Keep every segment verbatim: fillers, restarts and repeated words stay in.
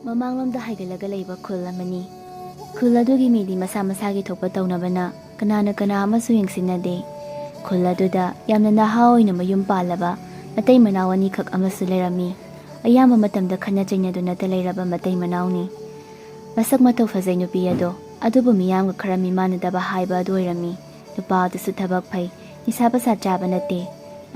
ꯃꯃꯥꯡꯂꯣꯝꯗ ꯍꯥꯏꯒꯠꯂꯒ ꯂꯩꯕ ꯈꯨꯜ ꯑꯃꯅꯤ꯫ ꯈꯨꯜ ꯑꯗꯨꯒꯤ ꯃꯤꯗꯤ ꯃꯁꯥ ꯃꯁꯥꯒꯤ ꯊꯣꯛꯄ ꯇꯧꯅꯕꯅ ꯀꯅꯥꯅ ꯀꯅꯥ ꯑꯃꯁꯨ ꯌꯦꯡꯁꯤꯟꯅꯗꯦ꯫ ꯈꯨꯜ ꯑꯗꯨꯗ ꯌꯥꯝꯅ ꯅꯍꯥ ꯑꯣꯏꯅ ꯃꯌꯨꯝ ꯄꯥꯜꯂꯕ ꯃꯇꯩ ꯃꯅꯥꯎ ꯑꯅꯤꯈꯛ ꯑꯃꯁꯨ ꯂꯩꯔꯝꯃꯤ꯫ ꯑꯌꯥꯝꯕ ꯃꯇꯝꯗ ꯈꯠꯅ ꯆꯩꯅꯗꯨꯅꯇ ꯂꯩꯔꯕ ꯃꯇꯩ ꯃꯅꯥꯎꯅꯤ꯫ ꯃꯁꯛ ꯃꯇꯧ ꯐꯖꯩ ꯅꯨꯄꯤ ꯑꯗꯣ, ꯑꯗꯨꯕꯨ ꯃꯤꯌꯥꯝꯒ ꯈꯔ ꯃꯤꯃꯥꯟꯅꯗꯕ ꯍꯥꯏꯕ ꯑꯗꯨ ꯑꯣꯏꯔꯝꯃꯤ꯫ ꯅꯨꯄꯥ ꯑꯗꯨꯁꯨ ꯊꯕꯛ ꯐꯩ, ꯅꯤꯁꯥ ꯄꯁꯥ ꯆꯥꯕ ꯅꯠꯇꯦ꯫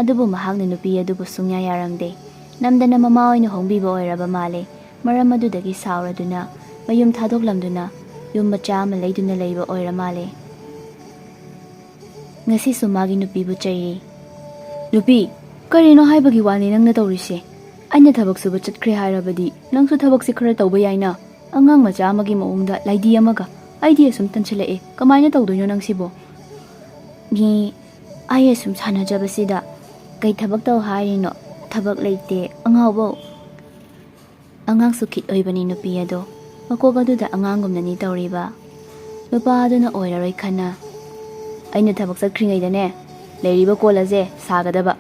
ꯑꯗꯨꯕꯨ ꯃꯍꯥꯛꯅ ꯅꯨꯄꯤ ꯑꯗꯨꯕꯨ ꯁꯨꯡꯌꯥ ꯌꯥꯔꯝꯗꯦ꯫ ꯅꯝꯗꯅ ꯃꯃꯥ ꯑꯣꯏꯅ ꯍꯣꯡꯕꯤꯕ ꯑꯣꯏꯔꯕ ꯃꯥꯜꯂꯦ꯫ ꯃꯔꯝ ꯑꯗꯨꯗꯒꯤ ꯁꯥꯎꯔꯗꯨꯅ ꯃꯌꯨꯝ ꯊꯥꯗꯣꯛꯂꯝꯗꯨꯅ ꯌꯨꯝ ꯃꯆꯥ ꯑꯃ ꯂꯩꯗꯨꯅ ꯂꯩꯕ ꯑꯣꯏꯔ ꯃꯥꯜꯂꯦ꯫ ꯉꯁꯤꯁꯨ ꯃꯥꯒꯤ ꯅꯨꯄꯤꯕꯨ ꯆꯩꯔꯤ꯫ "ꯅꯨꯄꯤ, ꯀꯔꯤꯅꯣ ꯍꯥꯏꯕꯒꯤ ꯋꯥꯅꯤ ꯅꯪꯅ ꯇꯧꯔꯤꯁꯦ? ꯑꯩꯅ ꯊꯕꯛ ꯁꯨꯕ ꯆꯠꯈ꯭ꯔꯦ ꯍꯥꯏꯔꯕꯗꯤ ꯅꯪꯁꯨ ꯊꯕꯛꯁꯦ ꯈꯔ ꯇꯧꯕ ꯌꯥꯏꯅ꯫ ꯑꯉꯥꯡ ꯃꯆꯥ ꯑꯃꯒꯤ ꯃꯑꯣꯡꯗ ꯂꯥꯏꯗꯤ ꯑꯃꯒ꯫ ꯑꯩꯗꯤ ꯑꯁꯨꯝ ꯇꯟꯁꯤꯜꯂꯛꯑꯦ꯫ ꯀꯃꯥꯏꯅ ꯇꯧꯗꯣꯏꯅꯣ ꯅꯪꯁꯤꯕꯣ?" "ꯃꯤ, ꯑꯩ ꯑꯁꯨꯝ ꯁꯥꯟꯅꯖꯕꯁꯤꯗ ꯀꯩ ꯊꯕꯛ ꯇꯧ ꯍꯥꯏꯔꯤꯅꯣ? ꯊꯕꯛ ꯂꯩꯇꯦ, ꯑꯉꯥꯎꯕꯧ꯫" ꯑꯉꯥꯡꯁꯨ ꯈꯤꯠ ꯑꯣꯏꯕꯅꯤ ꯅꯨꯄꯤ ꯑꯗꯣ꯫ ꯃꯀꯣꯛ ꯑꯗꯨꯗ ꯑꯉꯥꯡꯒꯨꯝꯅꯅꯤ ꯇꯧꯔꯤꯕ꯫ ꯅꯨꯄꯥ ꯑꯗꯨꯅ ꯑꯣꯏꯔꯔꯣꯏ ꯈꯟꯅ, "ꯑꯩꯅ ꯊꯕꯛ ꯆꯠꯈ꯭ꯔꯤꯉꯩꯗꯅꯦ, ꯂꯩꯔꯤꯕ ꯀꯣꯜ ꯑꯁꯦ ꯁꯥꯒꯗꯕ꯫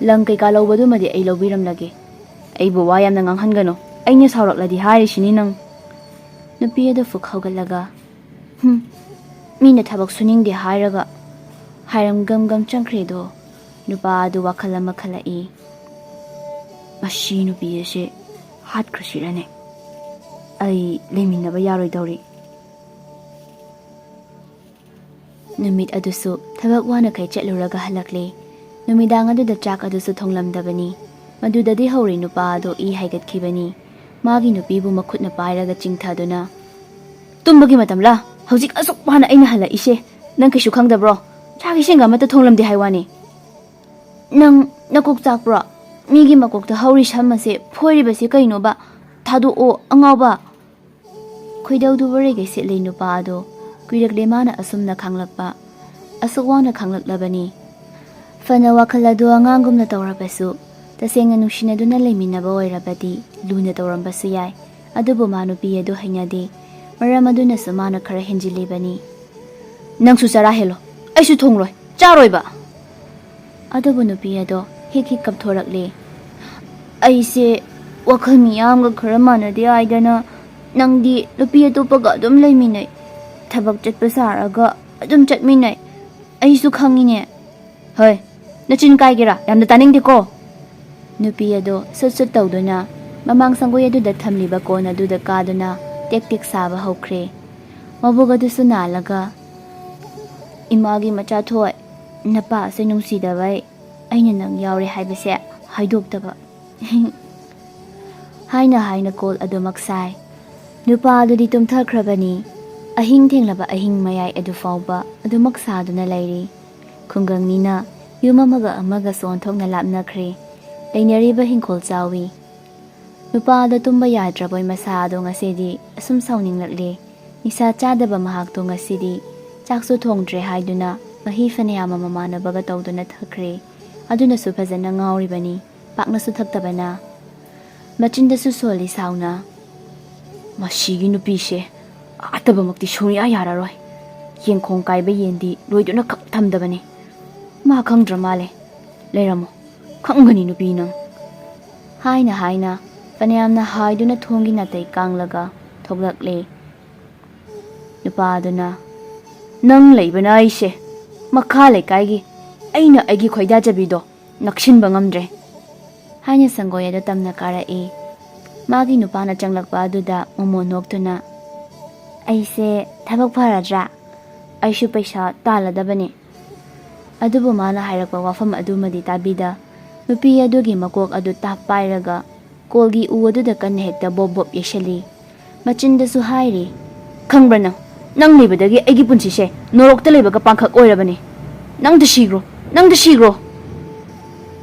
ꯂꯪ ꯀꯩꯀꯥ ꯂꯧꯕꯗꯨꯃꯗꯤ ꯑꯩ ꯂꯧꯕꯤꯔꯝꯂꯒꯦ꯫ ꯑꯩꯕꯨ ꯋꯥ ꯌꯥꯝꯅ ꯉꯥꯡꯍꯟꯒꯅꯨ꯫ ꯑꯩꯅ ꯁꯥꯎꯔꯛꯂꯗꯤ ꯍꯥꯏꯔꯤꯁꯤꯅꯤ ꯅꯪ꯫" ꯅꯨꯄꯤ ꯑꯗꯨ ꯐꯨꯛ ꯍꯧꯒꯠꯂꯒ, "ꯍꯨꯝ, ꯃꯤꯅ ꯊꯕꯛ ꯁꯨꯅꯤꯡꯗꯦ ꯍꯥꯏꯔꯒ" ꯍꯥꯏꯔꯝ ꯒꯝ ꯒꯝ ꯆꯪꯈ꯭ꯔꯦꯗꯣ꯫ ꯅꯨꯄꯥ ꯑꯗꯨ ꯋꯥꯈꯜ ꯑꯃ ꯈꯜꯂꯛꯏ꯫ "ꯃꯁꯤ ꯅꯨꯄꯤ ꯑꯁꯤ ꯍꯥꯠꯈ꯭ꯔꯁꯤꯔꯅꯦ? ꯑꯩ ꯂꯩꯃꯤꯟꯅꯕ ꯌꯥꯔꯣꯏꯗꯧꯔꯤ꯫" ꯅꯨꯃꯤꯠ ꯑꯗꯨꯁꯨ ꯊꯕꯛ ꯋꯥꯅꯈꯩ ꯆꯠꯂꯨꯔꯒ ꯍꯜꯂꯛꯂꯦ꯫ ꯅꯨꯃꯤꯗꯥꯡ ꯑꯗꯨꯗ ꯆꯥꯛ ꯑꯗꯨꯁꯨ ꯊꯣꯡꯂꯝꯗꯕꯅꯤ꯫ ꯃꯗꯨꯗꯗꯤ ꯍꯧꯔꯦ ꯅꯨꯄꯥ ꯑꯗꯣ ꯏ ꯍꯥꯏꯒꯠꯈꯤꯕꯅꯤ꯫ ꯃꯥꯒꯤ ꯅꯨꯄꯤꯕꯨ ꯃꯈꯨꯠꯅ ꯄꯥꯏꯔꯒ ꯆꯤꯡꯊꯗꯨꯅ, "ꯇꯨꯝꯕꯒꯤ ꯃꯇꯝꯂꯥ? ꯍꯧꯖꯤꯛ ꯑꯁꯨꯛ ꯋꯥꯅ ꯑꯩꯅ ꯍꯜꯂꯛꯏꯁꯦ ꯅꯪ ꯀꯩꯁꯨ ꯈꯪꯗꯕ꯭ꯔꯣ? ꯆꯥꯛ ꯏꯁꯤꯡꯒ ꯑꯃꯠꯇ ꯊꯣꯡꯂꯝꯗꯦ ꯍꯥꯏ ꯋꯥꯅꯤ꯫ ꯅꯪ ꯅꯀꯣꯛ ꯆꯥꯛꯄ꯭ꯔꯣ? ꯃꯤꯒꯤ ꯃꯀꯣꯛꯇ ꯍꯧꯔꯤ ꯁꯝ ꯑꯁꯦ ꯐꯣꯏꯔꯤꯕꯁꯦ ꯀꯩꯅꯣꯕ? ꯊꯥꯗꯣꯛꯑꯣ, ꯑꯉꯥꯎꯕ!" ꯈꯣꯏꯗꯧꯗꯨ ꯋꯥꯔꯩꯒꯩ ꯁꯦꯠꯂꯤ ꯅꯨꯄꯥ ꯑꯗꯣ꯫ ꯀꯨꯏꯔꯛꯂꯦ ꯃꯥꯅ ꯑꯁꯨꯝꯅ ꯈꯥꯡꯂꯛꯄ꯫ ꯑꯁꯨꯛ ꯋꯥꯅ ꯈꯥꯡꯂꯛꯂꯕꯅꯤ꯫ ꯐꯅ ꯋꯥꯈꯜ ꯑꯗꯨ ꯑꯉꯥꯡꯒꯨꯝꯅ ꯇꯧꯔꯕꯁꯨ, ꯇꯁꯦꯡꯅ ꯅꯨꯡꯁꯤꯅꯗꯨꯅ ꯂꯩꯃꯤꯟꯅꯕ ꯑꯣꯏꯔꯕꯗꯤ ꯂꯨꯅ ꯇꯧꯔꯝꯕꯁꯨ ꯌꯥꯏ꯫ ꯑꯗꯨꯕꯨ ꯃꯥ ꯅꯨꯄꯤ ꯑꯗꯨ ꯍꯩꯅꯗꯦ꯫ ꯃꯔꯝ ꯑꯗꯨꯅꯁꯨ ꯃꯥꯅ ꯈꯔ ꯍꯦꯟꯖꯤꯜꯂꯤꯕꯅꯤ꯫ "ꯅꯪꯁꯨ ꯆꯔꯥ ꯍꯦꯜꯂꯣ꯫ ꯑꯩꯁꯨ ꯊꯣꯡꯂꯣꯏ, ꯆꯥꯔꯣꯏꯕ!" ꯑꯗꯨꯕꯨ ꯅꯨꯄꯤ ꯑꯗꯣ ꯍꯤꯛ ꯍꯤꯛ ꯀꯞꯊꯣꯔꯛꯂꯦ꯫ "ꯑꯩꯁꯦ ꯋꯥꯈꯜ ꯃꯤꯌꯥꯝꯒ ꯈꯔ ꯃꯥꯟꯅꯗꯦ ꯍꯥꯏꯗꯅ ꯅꯪꯗꯤ ꯅꯨꯄꯤ ꯑꯇꯣꯞꯄꯒ ꯑꯗꯨꯝ ꯂꯩꯃꯤꯟꯅꯩ, ꯊꯕꯛ ꯆꯠꯄ ꯁꯥꯔꯒ ꯑꯗꯨꯝ ꯆꯠꯃꯤꯟꯅꯩ꯫ ꯑꯩꯁꯨ ꯈꯪꯉꯤꯅꯦ꯫ ꯍꯣꯏ, ꯅꯆꯤꯟ ꯀꯥꯏꯒꯦꯔꯥ? ꯌꯥꯝꯅ ꯇꯥꯅꯤꯡꯗꯦꯀꯣ꯫ ꯅꯨꯄꯤ ꯑꯗꯣ ꯁꯨꯠ ꯁꯨꯠ ꯇꯧꯗꯨꯅ ꯃꯃꯥꯡ ꯁꯪꯒꯣꯏ ꯑꯗꯨꯗ ꯊꯝꯂꯤꯕ ꯀꯣꯟ ꯑꯗꯨꯗ ꯀꯥꯗꯨꯅ ꯇꯦꯛ ꯇꯦꯛ ꯁꯥꯕ ꯍꯧꯈ꯭ꯔꯦ꯫ ꯃꯕꯨꯛ ꯑꯗꯨꯁꯨ ꯅꯥꯜꯂꯒ, "ꯏꯃꯥꯒꯤ ꯃꯆꯥ ꯊꯣꯏ, ꯅꯄꯥ ꯑꯁꯦ ꯅꯨꯡꯁꯤꯗꯕꯩ ꯑꯩꯅ ꯅꯪ ꯌꯥꯎꯔꯦ ꯍꯥꯏꯕꯁꯦ ꯍꯥꯏꯗꯣꯛꯇꯕ" ꯍꯥꯏꯅ ꯍꯥꯏꯅ ꯀꯣꯜ ꯑꯗꯨꯃꯛ ꯁꯥꯏ꯫ ꯅꯨꯄꯥ ꯑꯗꯨꯗꯤ ꯇꯨꯝꯊꯈ꯭ꯔꯕꯅꯤ꯫ ꯑꯍꯤꯡ ꯊꯦꯡꯂꯕ ꯑꯍꯤꯡ ꯃꯌꯥꯏ ꯑꯗꯨ ꯐꯥꯎꯕ ꯑꯗꯨꯃꯛ ꯁꯥꯗꯨꯅ ꯂꯩꯔꯤ꯫ ꯈꯨꯡꯒꯪꯅꯤꯅ ꯌꯨꯝ ꯑꯃꯒ ꯑꯃꯒꯁꯨ ꯑꯣꯟꯊꯣꯛꯅ ꯂꯥꯞꯅꯈ꯭ꯔꯦ꯫ ꯂꯩꯅꯔꯤꯕ ꯍꯤꯡꯈꯣꯜ ꯆꯥꯎꯏ꯫ ꯅꯨꯄꯥ ꯑꯗꯣ ꯇꯨꯝꯕ ꯌꯥꯗ꯭ꯔꯕꯣꯏ ꯃꯁꯥ ꯑꯗꯣ ꯉꯁꯤꯗꯤ ꯑꯁꯨꯝ ꯁꯥꯎꯅꯤꯡꯂꯛꯂꯦ꯫ ꯅꯤꯁꯥ ꯆꯥꯗꯕ ꯃꯍꯥꯛꯇꯣ ꯉꯁꯤꯗꯤ ꯆꯥꯛꯁꯨ ꯊꯣꯡꯗ꯭ꯔꯦ ꯍꯥꯏꯗꯨꯅ ꯃꯍꯤ ꯐꯅꯌꯥꯝ ꯑꯃ ꯃꯃꯥꯟꯅꯕꯒ ꯇꯧꯗꯨꯅ ꯊꯛꯈ꯭ꯔꯦ꯫ ꯑꯗꯨꯅꯁꯨ ꯐꯖꯅ ꯉꯥꯎꯔꯤꯕꯅꯤ, ꯄꯥꯛꯅꯁꯨ ꯊꯛꯇꯕꯅ꯫ ꯃꯆꯤꯟꯗꯁꯨ ꯁꯣꯜꯂꯤ ꯁꯥꯎꯅ꯫ "ꯃꯁꯤꯒꯤ ꯅꯨꯄꯤꯁꯦ ꯑꯇꯕꯃꯛꯇꯤ ꯁꯨꯡꯌꯥ ꯌꯥꯔꯔꯣꯏ꯫ ꯌꯦꯡꯈꯣꯡ ꯀꯥꯏꯕ ꯌꯦꯟꯗꯤ ꯂꯣꯏꯗꯨꯅ ꯈꯛ ꯊꯝꯗꯕꯅꯤ꯫ ꯃꯥ ꯈꯪꯗ꯭ꯔ ꯃꯥꯜꯂꯦ꯫ ꯂꯩꯔꯝꯃꯣ, ꯈꯪꯒꯅꯤ ꯅꯨꯄꯤ ꯅꯪ" ꯍꯥꯏꯅ ꯍꯥꯏꯅ ꯐꯅꯌꯥꯝꯅ ꯍꯥꯏꯗꯨꯅ ꯊꯣꯡꯒꯤ ꯅꯥꯇꯩ ꯀꯥꯡꯂꯒ ꯊꯣꯛꯂꯛꯂꯦ꯫ ꯅꯨꯄꯥ ꯑꯗꯨꯅ, "ꯅꯪ ꯂꯩꯕꯅ ꯑꯩꯁꯦ ꯃꯈꯥ ꯂꯩꯀꯥꯏꯒꯤ ꯑꯩꯅ ꯑꯩꯒꯤ ꯈꯣꯏꯗꯥꯖꯕꯤꯗꯣ ꯅꯛꯁꯤꯟꯕ ꯉꯝꯗ꯭ꯔꯦ" ꯍꯥꯏꯅ ꯁꯪꯒꯣꯏ ꯑꯗꯨ ꯇꯝꯅ ꯀꯥꯔꯛꯏ꯫ ꯃꯥꯒꯤ ꯅꯨꯄꯥꯅ ꯆꯪꯂꯛꯄ ꯑꯗꯨꯗ ꯃꯣꯃꯣꯟ ꯅꯣꯛꯇꯨꯅ, "ꯑꯩꯁꯦ ꯊꯕꯛ ꯐꯔꯗ꯭ꯔꯥ? ꯑꯩꯁꯨ ꯄꯩꯁꯥ ꯇꯥꯜꯂꯗꯕꯅꯤ"꯫ ꯑꯗꯨꯕꯨ ꯃꯥꯅ ꯍꯥꯏꯔꯛꯄ ꯋꯥꯐꯝ ꯑꯗꯨꯃꯗꯤ ꯇꯥꯕꯤꯗ, ꯅꯨꯄꯤ ꯑꯗꯨꯒꯤ ꯃꯀꯣꯛ ꯑꯗꯨ ꯇꯥꯞ ꯄꯥꯏꯔꯒ ꯀꯣꯜꯒꯤ ꯎ ꯑꯗꯨꯗ ꯀꯟꯅ ꯍꯦꯛꯇ ꯕꯣꯞ ꯕꯣꯞ ꯌꯩꯁꯜꯂꯤ꯫ ꯃꯆꯤꯟꯗꯁꯨ ꯍꯥꯏꯔꯤ, "ꯈꯪꯕ꯭ꯔꯥ ꯅꯪ? ꯅꯪ ꯂꯩꯕꯗꯒꯤ ꯑꯩꯒꯤ ꯄꯨꯟꯁꯤꯁꯦ ꯅꯣꯔꯣꯛꯇ ꯂꯩꯕꯒ ꯄꯥꯡꯈꯛ ꯑꯣꯏꯔꯕꯅꯤ꯫ ꯅꯪꯗ ꯁꯤꯈ꯭ꯔꯣ, ꯅꯪꯗ ꯁꯤꯈ꯭ꯔꯣ!"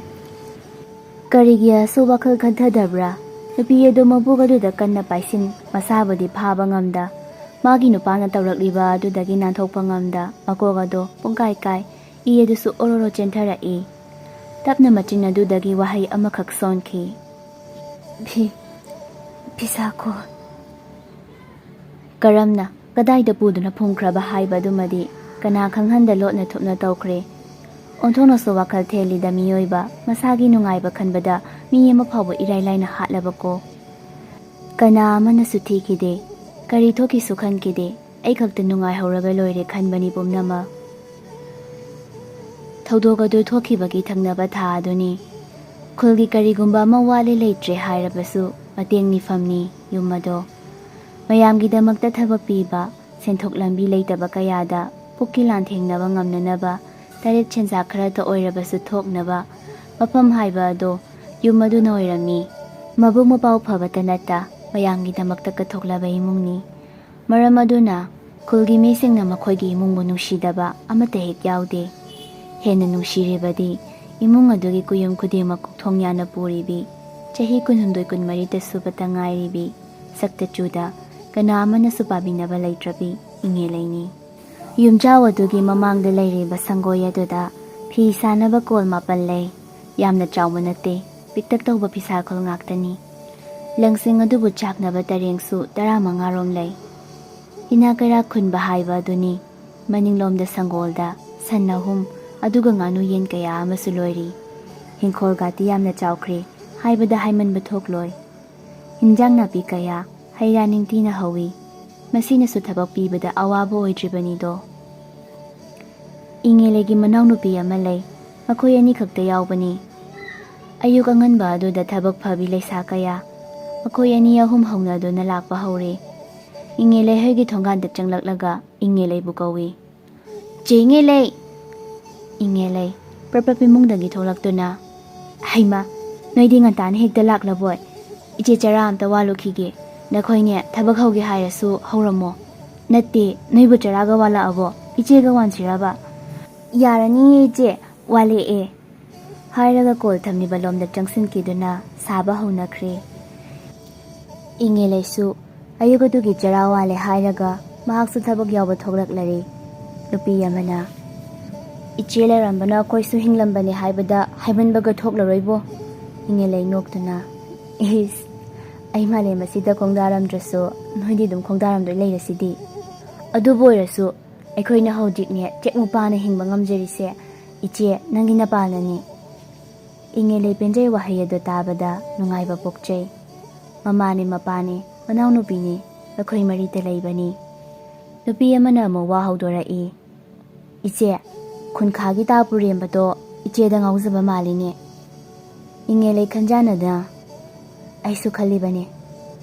ꯀꯔꯤꯒꯤ ꯑꯁꯨꯛ ꯋꯥꯈꯜ ꯈꯟꯊꯗꯕ꯭ꯔꯥ? ꯅꯨꯄꯤ ꯑꯗꯨ ꯃꯕꯨꯛ ꯑꯗꯨꯗ ꯀꯟꯅ ꯄꯥꯏꯁꯤꯟ, ꯃꯁꯥꯕꯨꯗꯤ ꯐꯥꯕ ꯉꯝꯗ꯫ ꯃꯥꯒꯤ ꯅꯨꯄꯥꯅ ꯇꯧꯔꯛꯂꯤꯕ ꯑꯗꯨꯗꯒꯤ ꯅꯥꯟꯊꯣꯛꯄ ꯉꯝꯗ, ꯃꯀꯣꯛ ꯑꯗꯨ ꯄꯨꯡꯀꯥꯏ ꯀꯥꯏ, ꯏ ꯑꯗꯨꯁꯨ ꯑꯣꯔꯣꯔꯣ ꯆꯦꯟꯊꯔꯛꯏ꯫ ꯇꯞꯅ ꯃꯆꯤꯟ ꯑꯗꯨꯗꯒꯤ ꯋꯥꯍꯩ ꯑꯃꯈꯛ ꯁꯣꯟꯈꯤ, "ꯐꯤ, ꯐꯤꯁꯥꯈꯣ"꯫ ꯀꯔꯝꯅ, ꯀꯗꯥꯏꯗ ꯄꯨꯗꯨꯅ ꯐꯨꯝꯈ꯭ꯔꯕ ꯍꯥꯏꯕꯗꯨꯃꯗꯤ ꯀꯅꯥ ꯈꯪꯍꯟꯗ ꯂꯣꯠꯅ ꯊꯨꯞꯅ ꯇꯧꯈ꯭ꯔꯦ꯫ ꯑꯣꯟꯊꯣꯛꯅꯁꯨ ꯋꯥꯈꯜ ꯊꯦꯜꯂꯤꯗ ꯃꯤꯑꯣꯏꯕ, ꯃꯁꯥꯒꯤ ꯅꯨꯡꯉꯥꯏꯕ ꯈꯟꯕꯗ ꯃꯤ ꯑꯃ ꯐꯥꯎꯕ ꯏꯔꯥꯏ ꯂꯥꯏꯅ ꯍꯥꯠꯂꯕꯀꯣ꯫ ꯀꯅꯥ ꯑꯃꯅꯁꯨ ꯊꯤꯈꯤꯗꯦ, ꯀꯔꯤ ꯊꯣꯛꯈꯤꯁꯨ ꯈꯟꯈꯤꯗꯦ, ꯑꯩ ꯈꯛꯇ ꯅꯨꯡꯉꯥꯏꯍꯧꯔꯒ ꯂꯣꯏꯔꯦ ꯈꯟꯕꯅꯤ ꯄꯨꯝꯅꯃꯛ꯫ ꯊꯧꯗꯣꯛ ꯑꯗꯨ ꯊꯣꯛꯈꯤꯕꯒꯤ ꯊꯪꯅꯕ ꯊꯥ ꯑꯗꯨꯅꯤ꯫ ꯈꯨꯜꯒꯤ ꯀꯔꯤꯒꯨꯝꯕ ꯑꯃ ꯋꯥꯠꯂꯦ ꯂꯩꯇ꯭ꯔꯦ ꯍꯥꯏꯔꯕꯁꯨ ꯃꯇꯦꯡ ꯅꯤꯐꯝꯅꯤ ꯌꯨꯝ ꯑꯗꯣ꯫ ꯃꯌꯥꯝꯒꯤꯗꯃꯛꯇ ꯊꯕꯛ ꯄꯤꯕ, ꯁꯦꯟꯊꯣꯛ ꯂꯝꯕꯤ ꯂꯩꯇꯕ ꯀꯌꯥꯗ ꯄꯨꯛꯀꯤ ꯂꯥꯟꯊꯦꯡꯅꯕ ꯉꯝꯅꯅꯕ ꯇꯔꯦꯠ ꯁꯦꯟꯖꯥ ꯈꯔꯇ ꯑꯣꯏꯔꯕꯁꯨ ꯊꯣꯛꯅꯕ ꯃꯐꯝ ꯍꯥꯏꯕ ꯑꯗꯣ ꯌꯨꯝ ꯑꯗꯨꯅ ꯑꯣꯏꯔꯝꯃꯤ꯫ ꯃꯕꯨꯡ ꯃꯄꯥꯎ ꯐꯕꯇ ꯅꯠꯇ ꯃꯌꯥꯝꯒꯤꯗꯃꯛꯇ ꯀꯠꯊꯣꯛꯂꯕ ꯏꯃꯨꯡꯅꯤ꯫ ꯃꯔꯝ ꯑꯗꯨꯅ ꯈꯨꯜꯒꯤ ꯃꯤꯁꯤꯡꯅ ꯃꯈꯣꯏꯒꯤ ꯏꯃꯨꯡꯕꯨ ꯅꯨꯡꯁꯤꯗꯕ ꯑꯃꯠꯇ ꯍꯦꯛ ꯌꯥꯎꯗꯦ꯫ ꯍꯦꯟꯅ ꯅꯨꯡꯁꯤꯔꯤꯕꯗꯤ ꯏꯃꯨꯡ ꯑꯗꯨꯒꯤ ꯀꯨꯌꯨꯝ ꯈꯨꯗꯤꯡꯃꯛ ꯀꯣꯛꯊꯣꯡ ꯌꯥꯅ ꯄꯨꯔꯤꯕꯤ, ꯆꯍꯤ ꯀꯨꯟꯍꯨꯝꯗꯣꯏ ꯀꯨꯟꯃꯔꯤꯇ ꯁꯨꯕꯇ ꯉꯥꯏꯔꯤꯕꯤ, ꯁꯛꯇ ꯆꯨꯗ ꯀꯅꯥ ꯑꯃꯅꯁꯨ ꯄꯥꯕꯤꯅꯕ ꯂꯩꯇ꯭ꯔꯕꯤ ꯏꯉꯦꯂꯩꯅꯤ꯫ ꯌꯨꯝꯖꯥꯎ ꯑꯗꯨꯒꯤ ꯃꯃꯥꯡꯗ ꯂꯩꯔꯤꯕ ꯁꯪꯒꯣꯏ ꯑꯗꯨꯗ ꯐꯤ ꯁꯥꯅꯕ ꯀꯣꯜ ꯃꯥꯄꯜ ꯂꯩ꯫ ꯌꯥꯝꯅ ꯆꯥꯎꯕ ꯅꯠꯇꯦ, ꯄꯤꯛꯇꯛ ꯇꯧꯕ ꯐꯤꯁꯥꯈꯣꯜ ꯉꯥꯛꯇꯅꯤ꯫ ꯂꯪꯁꯤꯡ ꯑꯗꯨꯕꯨ ꯆꯥꯛꯅꯕ ꯇꯔꯦꯡꯁꯨ ꯇꯔꯥꯃꯉꯥꯔꯣꯝ ꯂꯩ꯫ ꯏꯅꯥꯛ ꯀꯩꯔꯥꯛ ꯈꯨꯟꯕ ꯍꯥꯏꯕ ꯑꯗꯨꯅꯤ꯫ ꯃꯅꯤꯡꯂꯣꯝꯗ ꯁꯪꯒꯣꯜꯗ ꯁꯟ ꯑꯍꯨꯝ, ꯑꯗꯨꯒ ꯉꯥꯅꯨ ꯌꯦꯟ ꯀꯌꯥ ꯑꯃꯁꯨ ꯂꯣꯏꯔꯤ꯫ ꯍꯤꯡꯈꯣꯜꯒꯥꯗꯤ ꯌꯥꯝꯅ ꯆꯥꯎꯈ꯭ꯔꯦ, ꯍꯥꯏꯕꯗ ꯍꯥꯏꯃꯟꯕ ꯊꯣꯛꯂꯣꯏ꯫ ꯍꯤꯟꯖꯥꯡ ꯅꯥꯄꯤ ꯀꯌꯥ, ꯍꯩ ꯔꯥ ꯅꯤꯡꯊꯤꯅ ꯍꯧꯏ꯫ ꯃꯁꯤꯅꯁꯨ ꯊꯕꯛ ꯄꯤꯕꯗ ꯑꯋꯥꯕ ꯑꯣꯏꯗ꯭ꯔꯤꯕꯅꯤꯗꯣ꯫ ꯏꯉꯦꯂꯩꯒꯤ ꯃꯅꯥꯎꯅꯨꯄꯤ ꯑꯃ ꯂꯩ꯫ ꯃꯈꯣꯏ ꯑꯅꯤꯈꯛꯇ ꯌꯥꯎꯕꯅꯤ꯫ ꯑꯌꯨꯛ ꯑꯉꯟꯕ ꯑꯗꯨꯗ ꯊꯕꯛ ꯐꯕꯤ ꯂꯩꯁꯥ ꯀꯌꯥ, ꯃꯈꯣꯏ ꯑꯅꯤ ꯑꯍꯨꯝ ꯍꯧꯅꯗꯨꯅ ꯂꯥꯛꯄ ꯍꯧꯔꯦ꯫ ꯏꯉꯦꯂꯩ ꯍꯣꯏꯒꯤ ꯊꯣꯡꯒꯥꯟꯗ ꯆꯪꯂꯛꯂꯒ ꯏꯉꯦꯂꯩꯕꯨ ꯀꯧꯏ꯫ "ꯆꯦ ꯏꯉꯦꯂꯩ!" ꯏꯉꯦꯂꯩ ꯄ꯭ꯔꯞ ꯄ꯭ꯔꯞ ꯏꯃꯨꯡꯗꯒꯤ ꯊꯣꯛꯂꯛꯇꯨꯅ, "ꯍꯩꯃꯥ, ꯅꯣꯏꯗꯤ ꯉꯟꯇꯥꯅ ꯍꯦꯛꯇ ꯂꯥꯛꯂꯕꯣꯏ? ꯏꯆꯦ ꯆꯔꯥ ꯑꯝꯇ ꯋꯥꯜꯂꯨꯈꯤꯒꯦ꯫ ꯅꯈꯣꯏꯅꯦ ꯊꯕꯛ ꯍꯧꯒꯦ ꯍꯥꯏꯔꯁꯨ ꯍꯧꯔꯝꯃꯣ꯫ ꯅꯠꯇꯦ, ꯅꯣꯏꯕꯨ ꯆꯔꯥꯒ ꯋꯥꯜꯂꯛꯑꯕꯣ? ꯏꯆꯦꯒ ꯋꯥꯟꯁꯤꯔꯕ?" "ꯌꯥꯔꯅꯤꯌꯦ ꯏꯆꯦ, ꯋꯥꯜꯂꯛꯑꯦ" ꯍꯥꯏꯔꯒ ꯀꯣꯜ ꯊꯝꯂꯤꯕ ꯂꯣꯝꯗ ꯆꯪꯁꯤꯟꯈꯤꯗꯨꯅ ꯁꯥꯕ ꯍꯧꯅꯈ꯭ꯔꯦ꯫ ꯏꯉꯦꯂꯩꯁꯨ ꯑꯌꯨꯛ ꯑꯗꯨꯒꯤ ꯆꯔꯥ ꯋꯥꯜꯂꯦ ꯍꯥꯏꯔꯒ ꯃꯍꯥꯛꯁꯨ ꯊꯕꯛ ꯌꯥꯎꯕ ꯊꯣꯛꯂꯛꯂꯔꯦ꯫ ꯅꯨꯄꯤ ꯑꯃꯅ, "ꯏꯆꯦ ꯂꯩꯔꯝꯕꯅ ꯑꯩꯈꯣꯏꯁꯨ ꯍꯤꯡꯂꯝꯕꯅꯦ ꯍꯥꯏꯕꯗ ꯍꯥꯏꯃꯟꯕꯒ ꯊꯣꯛꯂꯔꯣꯏꯕꯣ?" ꯏꯉꯦꯂꯩ ꯅꯣꯛꯇꯨꯅ, "ꯏꯁ, ꯑꯩ ꯃꯥꯂꯦꯝ ꯑꯁꯤꯗ ꯈꯣꯡꯗꯥꯔꯝꯗ꯭ꯔꯁꯨ ꯅꯣꯏꯗꯤ ꯑꯗꯨꯝ ꯈꯣꯡꯗꯥꯔꯝꯗꯣꯏ ꯂꯩꯔꯁꯤꯗꯤ꯫ ꯑꯗꯨꯕꯨ ꯑꯣꯏꯔꯁꯨ ꯑꯩꯈꯣꯏꯅ ꯍꯧꯖꯤꯛꯅꯦ ꯆꯦꯛ ꯃꯄꯥꯅ ꯍꯤꯡꯕ ꯉꯝꯖꯔꯤꯁꯦ ꯏꯆꯦ ꯅꯪꯒꯤ ꯅꯄꯥꯅꯅꯤ"꯫ ꯏꯉꯦꯂꯩ ꯄꯦꯟꯖꯩ ꯋꯥꯍꯩ ꯑꯗꯨ ꯇꯥꯕꯗ ꯅꯨꯡꯉꯥꯏꯕ ꯄꯣꯛꯆꯩ꯫ ꯃꯃꯥꯅꯦ, ꯃꯄꯥꯅꯦ, ꯃꯅꯥꯎꯅꯨꯄꯤꯅꯦ, ꯃꯈꯣꯏ ꯃꯔꯤꯇ ꯂꯩꯕꯅꯤ꯫ ꯅꯨꯄꯤ ꯑꯃꯅ ꯑꯃꯨꯛ ꯋꯥ ꯍꯧꯗꯣꯔꯛꯏ꯫ "ꯏꯆꯦ, ꯈꯨꯟꯈꯥꯒꯤ ꯇꯥ ꯄꯨꯔꯦꯝꯕꯗꯣ ꯏꯆꯦꯗ ꯉꯥꯎꯖꯕ ꯃꯥꯜꯂꯤꯅꯦ?" ꯏꯉꯦꯂꯩ ꯈꯟꯖꯥꯟꯅꯗꯅ, "ꯑꯩꯁꯨ ꯈꯜꯂꯤꯕꯅꯦ,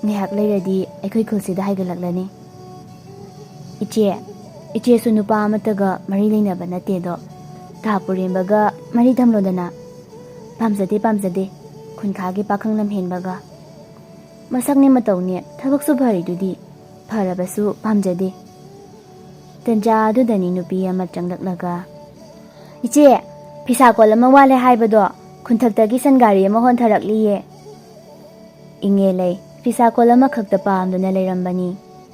ꯉꯥꯏꯍꯥꯛ ꯂꯩꯔꯗꯤ ꯑꯩꯈꯣꯏ ꯈꯨꯜꯁꯤꯗ ꯍꯥꯏꯒꯠꯂꯛꯂꯅꯤ꯫" "ꯏꯆꯦ, ꯏꯆꯦꯁꯨ ꯅꯨꯄꯥ ꯑꯃꯠꯇꯒ ꯃꯔꯤ ꯂꯩꯅꯕ ꯅꯠꯇꯦꯗꯣ, ꯇꯥ ꯄꯨꯔꯦꯝꯕꯒ ꯃꯔꯤ ꯊꯝꯂꯣꯗꯅ꯫ ꯄꯥꯝꯖꯗꯦ, ꯄꯥꯝꯖꯗꯦ, ꯈꯨꯟꯈꯥꯒꯤ ꯄꯥꯈꯪ ꯂꯝꯍꯦꯟꯕꯒ꯫ ꯃꯁꯛꯅꯦ ꯃꯇꯧꯅꯦ ꯊꯕꯛꯁꯨ ꯐꯔꯤꯗꯨꯗꯤ, ꯐꯔꯕꯁꯨ ꯄꯥꯝꯖꯗꯦ꯫" ꯇꯟꯖꯥ ꯑꯗꯨꯗꯅꯤ ꯅꯨꯄꯤ ꯑꯃ ꯆꯪꯂꯛꯂꯒ, "ꯏꯆꯦ, ꯐꯤꯁꯥꯀꯣꯜ ꯑꯃ ꯋꯥꯠꯂꯦ ꯍꯥꯏꯕꯗꯣ, ꯈꯨꯟꯊꯛꯇꯒꯤ ꯁꯟꯒꯥꯔꯤ ꯑꯃ ꯍꯣꯟꯊꯔꯛꯂꯤꯌꯦ꯫" ꯏꯉꯦꯂꯩ ꯐꯤꯁꯥꯀꯣꯜ ꯑꯃꯈꯛꯇ ꯄꯥꯝꯗꯨꯅ ꯂꯩꯔꯝꯕꯅꯤ꯫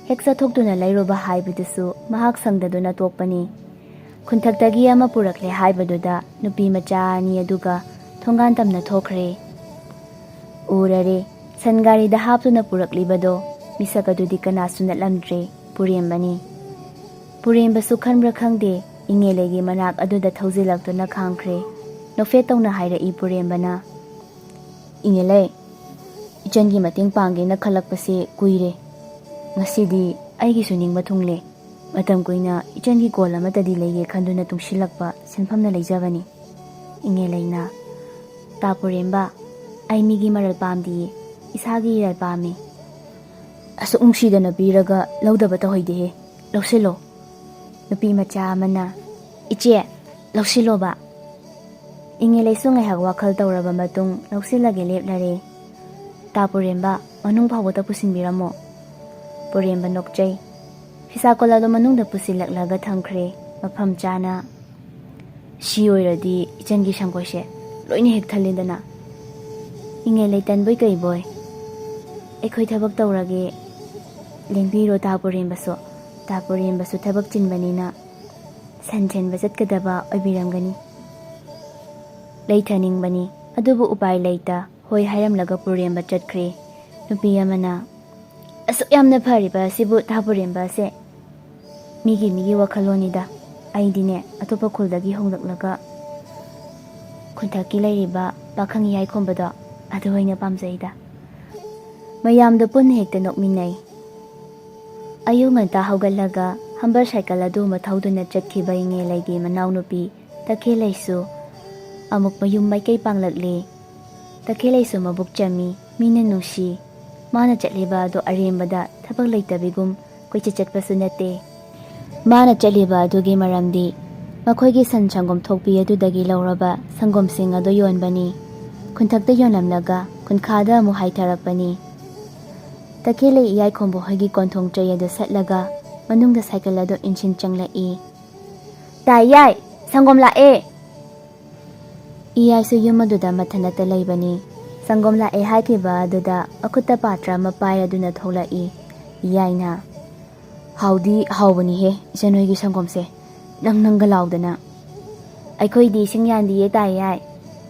ꯍꯦꯛ ꯆꯠꯊꯣꯛꯇꯨꯅ ꯂꯩꯔꯨꯕ ꯍꯥꯏꯕꯗꯨꯁꯨ ꯃꯍꯥꯛ ꯁꯪꯗꯗꯨꯅ ꯇꯣꯛꯄꯅꯤ꯫ ꯈꯨꯟꯊꯛꯇꯒꯤ ꯑꯃ ꯄꯨꯔꯛꯂꯦ ꯍꯥꯏꯕꯗꯨꯗ ꯅꯨꯄꯤ ꯃꯆꯥ ꯑꯅꯤ ꯑꯗꯨꯒ ꯊꯣꯡꯒꯥꯟ ꯇꯝꯅ ꯊꯣꯛꯈ꯭ꯔꯦ꯫ ꯎꯔꯔꯦ, ꯁꯟ ꯒꯥꯔꯤꯗ ꯍꯥꯞꯇꯨꯅ ꯄꯨꯔꯛꯂꯤꯕꯗꯣ꯫ ꯃꯤꯁꯛ ꯑꯗꯨꯗꯤ ꯀꯅꯥꯁꯨ ꯅꯠꯂꯝꯗ꯭ꯔꯦ, ꯄꯨꯔꯦꯝꯕꯅꯤ꯫ ꯄꯨꯔꯦꯝꯕꯁꯨ ꯈꯟꯕ꯭ꯔꯥ ꯈꯪꯗꯦ, ꯏꯉꯦꯂꯩꯒꯤ ꯃꯅꯥꯛ ꯑꯗꯨꯗ ꯊꯧꯖꯤꯜꯂꯛꯇꯨꯅ ꯈꯥꯝꯈ꯭ꯔꯦ꯫ ꯅꯣꯛꯐꯦꯠ ꯇꯧꯅ ꯍꯥꯏꯔꯛꯏ ꯄꯨꯔꯦꯝꯕꯅ, "ꯏꯉꯦꯂꯩ, ꯏꯆꯟꯒꯤ ꯃꯇꯦꯡ ꯄꯥꯡꯒꯦꯅ ꯈꯜꯂꯛꯄꯁꯦ ꯀꯨꯏꯔꯦ꯫ ꯉꯁꯤꯗꯤ ꯑꯩꯒꯤꯁꯨ ꯅꯤꯡꯕ ꯊꯨꯡꯂꯦ꯫ ꯃꯇꯝ ꯀꯨꯏꯅ ꯏꯆꯟꯒꯤ ꯀꯣꯜ ꯑꯃꯠꯇꯗꯤ ꯂꯩꯒꯦ ꯈꯟꯗꯨꯅ ꯇꯨꯡꯁꯤꯜꯂꯛꯄ ꯁꯦꯟꯐꯝꯅ ꯂꯩꯖꯕꯅꯤ꯫" ꯏꯉꯦꯂꯩꯅ, "ꯇꯥ ꯄꯨꯔꯦꯝꯕ, ꯑꯩ ꯃꯤꯒꯤ ꯃꯔꯜ ꯄꯥꯝꯗꯤꯌꯦ, ꯏꯁꯥꯒꯤ ꯏꯔꯜ ꯄꯥꯝꯃꯤ꯫" "ꯑꯁꯨꯛ ꯅꯨꯡꯁꯤꯗꯅ ꯄꯤꯔꯒ ꯂꯧꯗꯕ ꯇꯧꯍꯩꯗꯦꯍꯦ꯫ ꯂꯧꯁꯤꯜꯂꯣ꯫" ꯅꯨꯄꯤ ꯃꯆꯥ ꯑꯃꯅ, "ꯏꯆꯦ, ꯂꯧꯁꯤꯜꯂꯣꯕ꯫" ꯏꯉꯦꯂꯩꯁꯨ ꯉꯥꯏꯍꯥꯛ ꯋꯥꯈꯜ ꯇꯧꯔꯕ ꯃꯇꯨꯡ ꯂꯧꯁꯤꯜꯂꯒꯦ ꯂꯦꯞꯂꯔꯦ꯫ "ꯇꯥ ꯄꯨꯔꯦꯝꯕ, ꯃꯅꯨꯡ ꯐꯥꯎꯕꯗ ꯄꯨꯁꯤꯟꯕꯤꯔꯝꯃꯣ꯫" ꯄꯨꯔꯦꯝꯕ ꯅꯣꯛꯆꯩ꯫ ꯐꯤꯁꯥꯀꯣꯜ ꯑꯗꯨ ꯃꯅꯨꯡꯗ ꯄꯨꯁꯤꯜꯂꯛꯂꯒ ꯊꯝꯈ꯭ꯔꯦ, ꯃꯐꯝ ꯆꯥꯅ꯫ "ꯁꯤ ꯑꯣꯏꯔꯗꯤ ꯏꯆꯟꯒꯤ ꯁꯪꯒꯣꯏꯁꯦ ꯂꯣꯏꯅ ꯍꯦꯛ ꯊꯜꯂꯦꯗꯅ꯫" ꯏꯉꯦꯂꯩ ꯇꯟꯕꯣꯏ ꯀꯩꯕꯣꯏ, "ꯑꯩꯈꯣꯏ ꯊꯕꯛ ꯇꯧꯔꯒꯦ, ꯂꯦꯡꯕꯤꯔꯣ ꯇꯥ ꯄꯨꯔꯦꯝꯕꯁꯨ꯫ ꯇꯥ ꯄꯨꯔꯦꯝꯕꯁꯨ ꯊꯕꯛ ꯆꯤꯟꯕꯅꯤꯅ ꯁꯟ ꯁꯦꯟꯕ ꯆꯠꯀꯗꯕ ꯑꯣꯏꯕꯤꯔꯝꯒꯅꯤ꯫" ꯂꯩꯊꯅꯤꯡꯕꯅꯤ, ꯑꯗꯨꯕꯨ ꯎꯄꯥꯏ ꯂꯩꯇ ꯍꯣꯏ ꯍꯥꯏꯔꯝꯂꯒ ꯄꯨꯔꯦꯝꯕ ꯆꯠꯈ꯭ꯔꯦ꯫ ꯅꯨꯄꯤ ꯑꯃꯅ, "ꯑꯁꯨꯛ ꯌꯥꯝꯅ ꯐꯔꯤꯕ ꯑꯁꯤꯕꯨ ꯇꯥ ꯄꯨꯔꯦꯝꯕ ꯑꯁꯦ꯫ ꯃꯤꯒꯤ ꯃꯤꯒꯤ ꯋꯥꯈꯜꯂꯣꯟꯅꯤꯗ꯫ ꯑꯩꯗꯤꯅꯦ, ꯑꯇꯣꯞꯄ ꯈꯨꯜꯗꯒꯤ ꯍꯣꯡꯂꯛꯂꯒ ꯈꯨꯟꯊꯛꯀꯤ ꯂꯩꯔꯤꯕ ꯄꯥꯈꯪ ꯏꯌꯥꯏ ꯈꯣꯝꯕꯗꯣ ꯑꯗꯨ ꯑꯣꯏꯅ ꯄꯥꯝꯖꯩꯗ꯫ ꯃꯌꯥꯝꯗꯣ ꯄꯨꯟꯅ ꯍꯦꯛꯇ ꯅꯣꯛꯃꯤꯟꯅꯩ꯫ ꯑꯌꯨꯛ ꯉꯟꯇꯥ ꯍꯧꯒꯠꯂꯒ ꯍꯝꯕꯔ ꯁꯥꯏꯀꯜ ꯑꯗꯨ ꯑꯃ ꯊꯧꯗꯨꯅ ꯆꯠꯈꯤꯕ ꯏꯉꯦꯂꯩꯒꯤ ꯃꯅꯥꯎꯅꯨꯄꯤ ꯇꯈꯦꯜꯂꯩꯁꯨ ꯑꯃꯨꯛ ꯃꯌꯨꯝ ꯃꯥꯏꯀꯩ ꯄꯥꯡꯂꯛꯂꯤ꯫ ꯇꯈꯦꯜꯂꯩꯁꯨ ꯃꯕꯨꯛ ꯆꯝꯃꯤ, ꯃꯤꯅ ꯅꯨꯡꯁꯤ꯫ ꯃꯥꯅ ꯆꯠꯂꯤꯕ ꯑꯗꯨ ꯑꯔꯦꯝꯕꯗ ꯊꯕꯛ ꯂꯩꯇꯕꯤꯒꯨꯝ ꯀꯣꯏꯆꯠ ꯆꯠꯄꯁꯨ ꯅꯠꯇꯦ꯫ ꯃꯥꯅ ꯆꯠꯂꯤꯕ ꯑꯗꯨꯒꯤ ꯃꯔꯝꯗꯤ ꯃꯈꯣꯏꯒꯤ ꯁꯟ ꯁꯪꯒꯣꯝ ꯊꯣꯛꯄꯤ ꯑꯗꯨꯗꯒꯤ ꯂꯧꯔꯕ ꯁꯪꯒꯣꯝꯁꯤꯡ ꯑꯗꯨ ꯌꯣꯟꯕꯅꯤ꯫ ꯈꯨꯟꯊꯛꯇ ꯌꯣꯟꯂꯝꯂꯒ ꯈꯨꯟꯈꯥꯗ ꯑꯃꯨꯛ ꯍꯥꯏꯊꯔꯛꯄꯅꯤ꯫ ꯇꯈꯦꯜꯂꯩ ꯏꯌꯥꯏ ꯈꯣꯝꯕ ꯍꯣꯏꯒꯤ ꯀꯣꯟꯊꯣꯡ ꯆꯩ ꯑꯗꯨ ꯁꯠꯂꯒ ꯃꯅꯨꯡꯗ ꯁꯥꯏꯀꯜ ꯑꯗꯨ ꯏꯟꯁꯤꯟ ꯆꯪꯂꯛꯏ꯫ "ꯇꯥꯏ ꯌꯥꯏ, ꯁꯪꯒꯣꯝ ꯂꯥꯛꯑꯦ!" ꯏꯌꯥꯏꯁꯨ ꯌꯨꯝ ꯑꯗꯨꯗ ꯃꯊꯟꯇ ꯂꯩꯕꯅꯤ꯫ ꯁꯪꯒꯣꯝ ꯂꯥꯛꯑꯦ ꯍꯥꯏꯈꯤꯕ ꯑꯗꯨꯗ ꯑꯈꯨꯠꯇ ꯄꯥꯇ꯭ꯔ ꯑꯃ ꯄꯥꯏꯔꯗꯨꯅ ꯊꯣꯛꯂꯛꯏ꯫ ꯏꯌꯥꯏꯅ, "ꯍꯥꯎꯗꯤ ꯍꯥꯎꯕꯅꯤꯍꯦ ꯏꯆꯟ ꯍꯣꯏꯒꯤ ꯁꯪꯒꯣꯝꯁꯦ, ꯅꯪ ꯅꯪꯒ ꯂꯥꯎꯗꯅ꯫" "ꯑꯩꯈꯣꯏꯗꯤ ꯏꯁꯤꯡ ꯌꯥꯟꯗꯤꯌꯦ ꯇꯥꯏ ꯌꯥꯏ꯫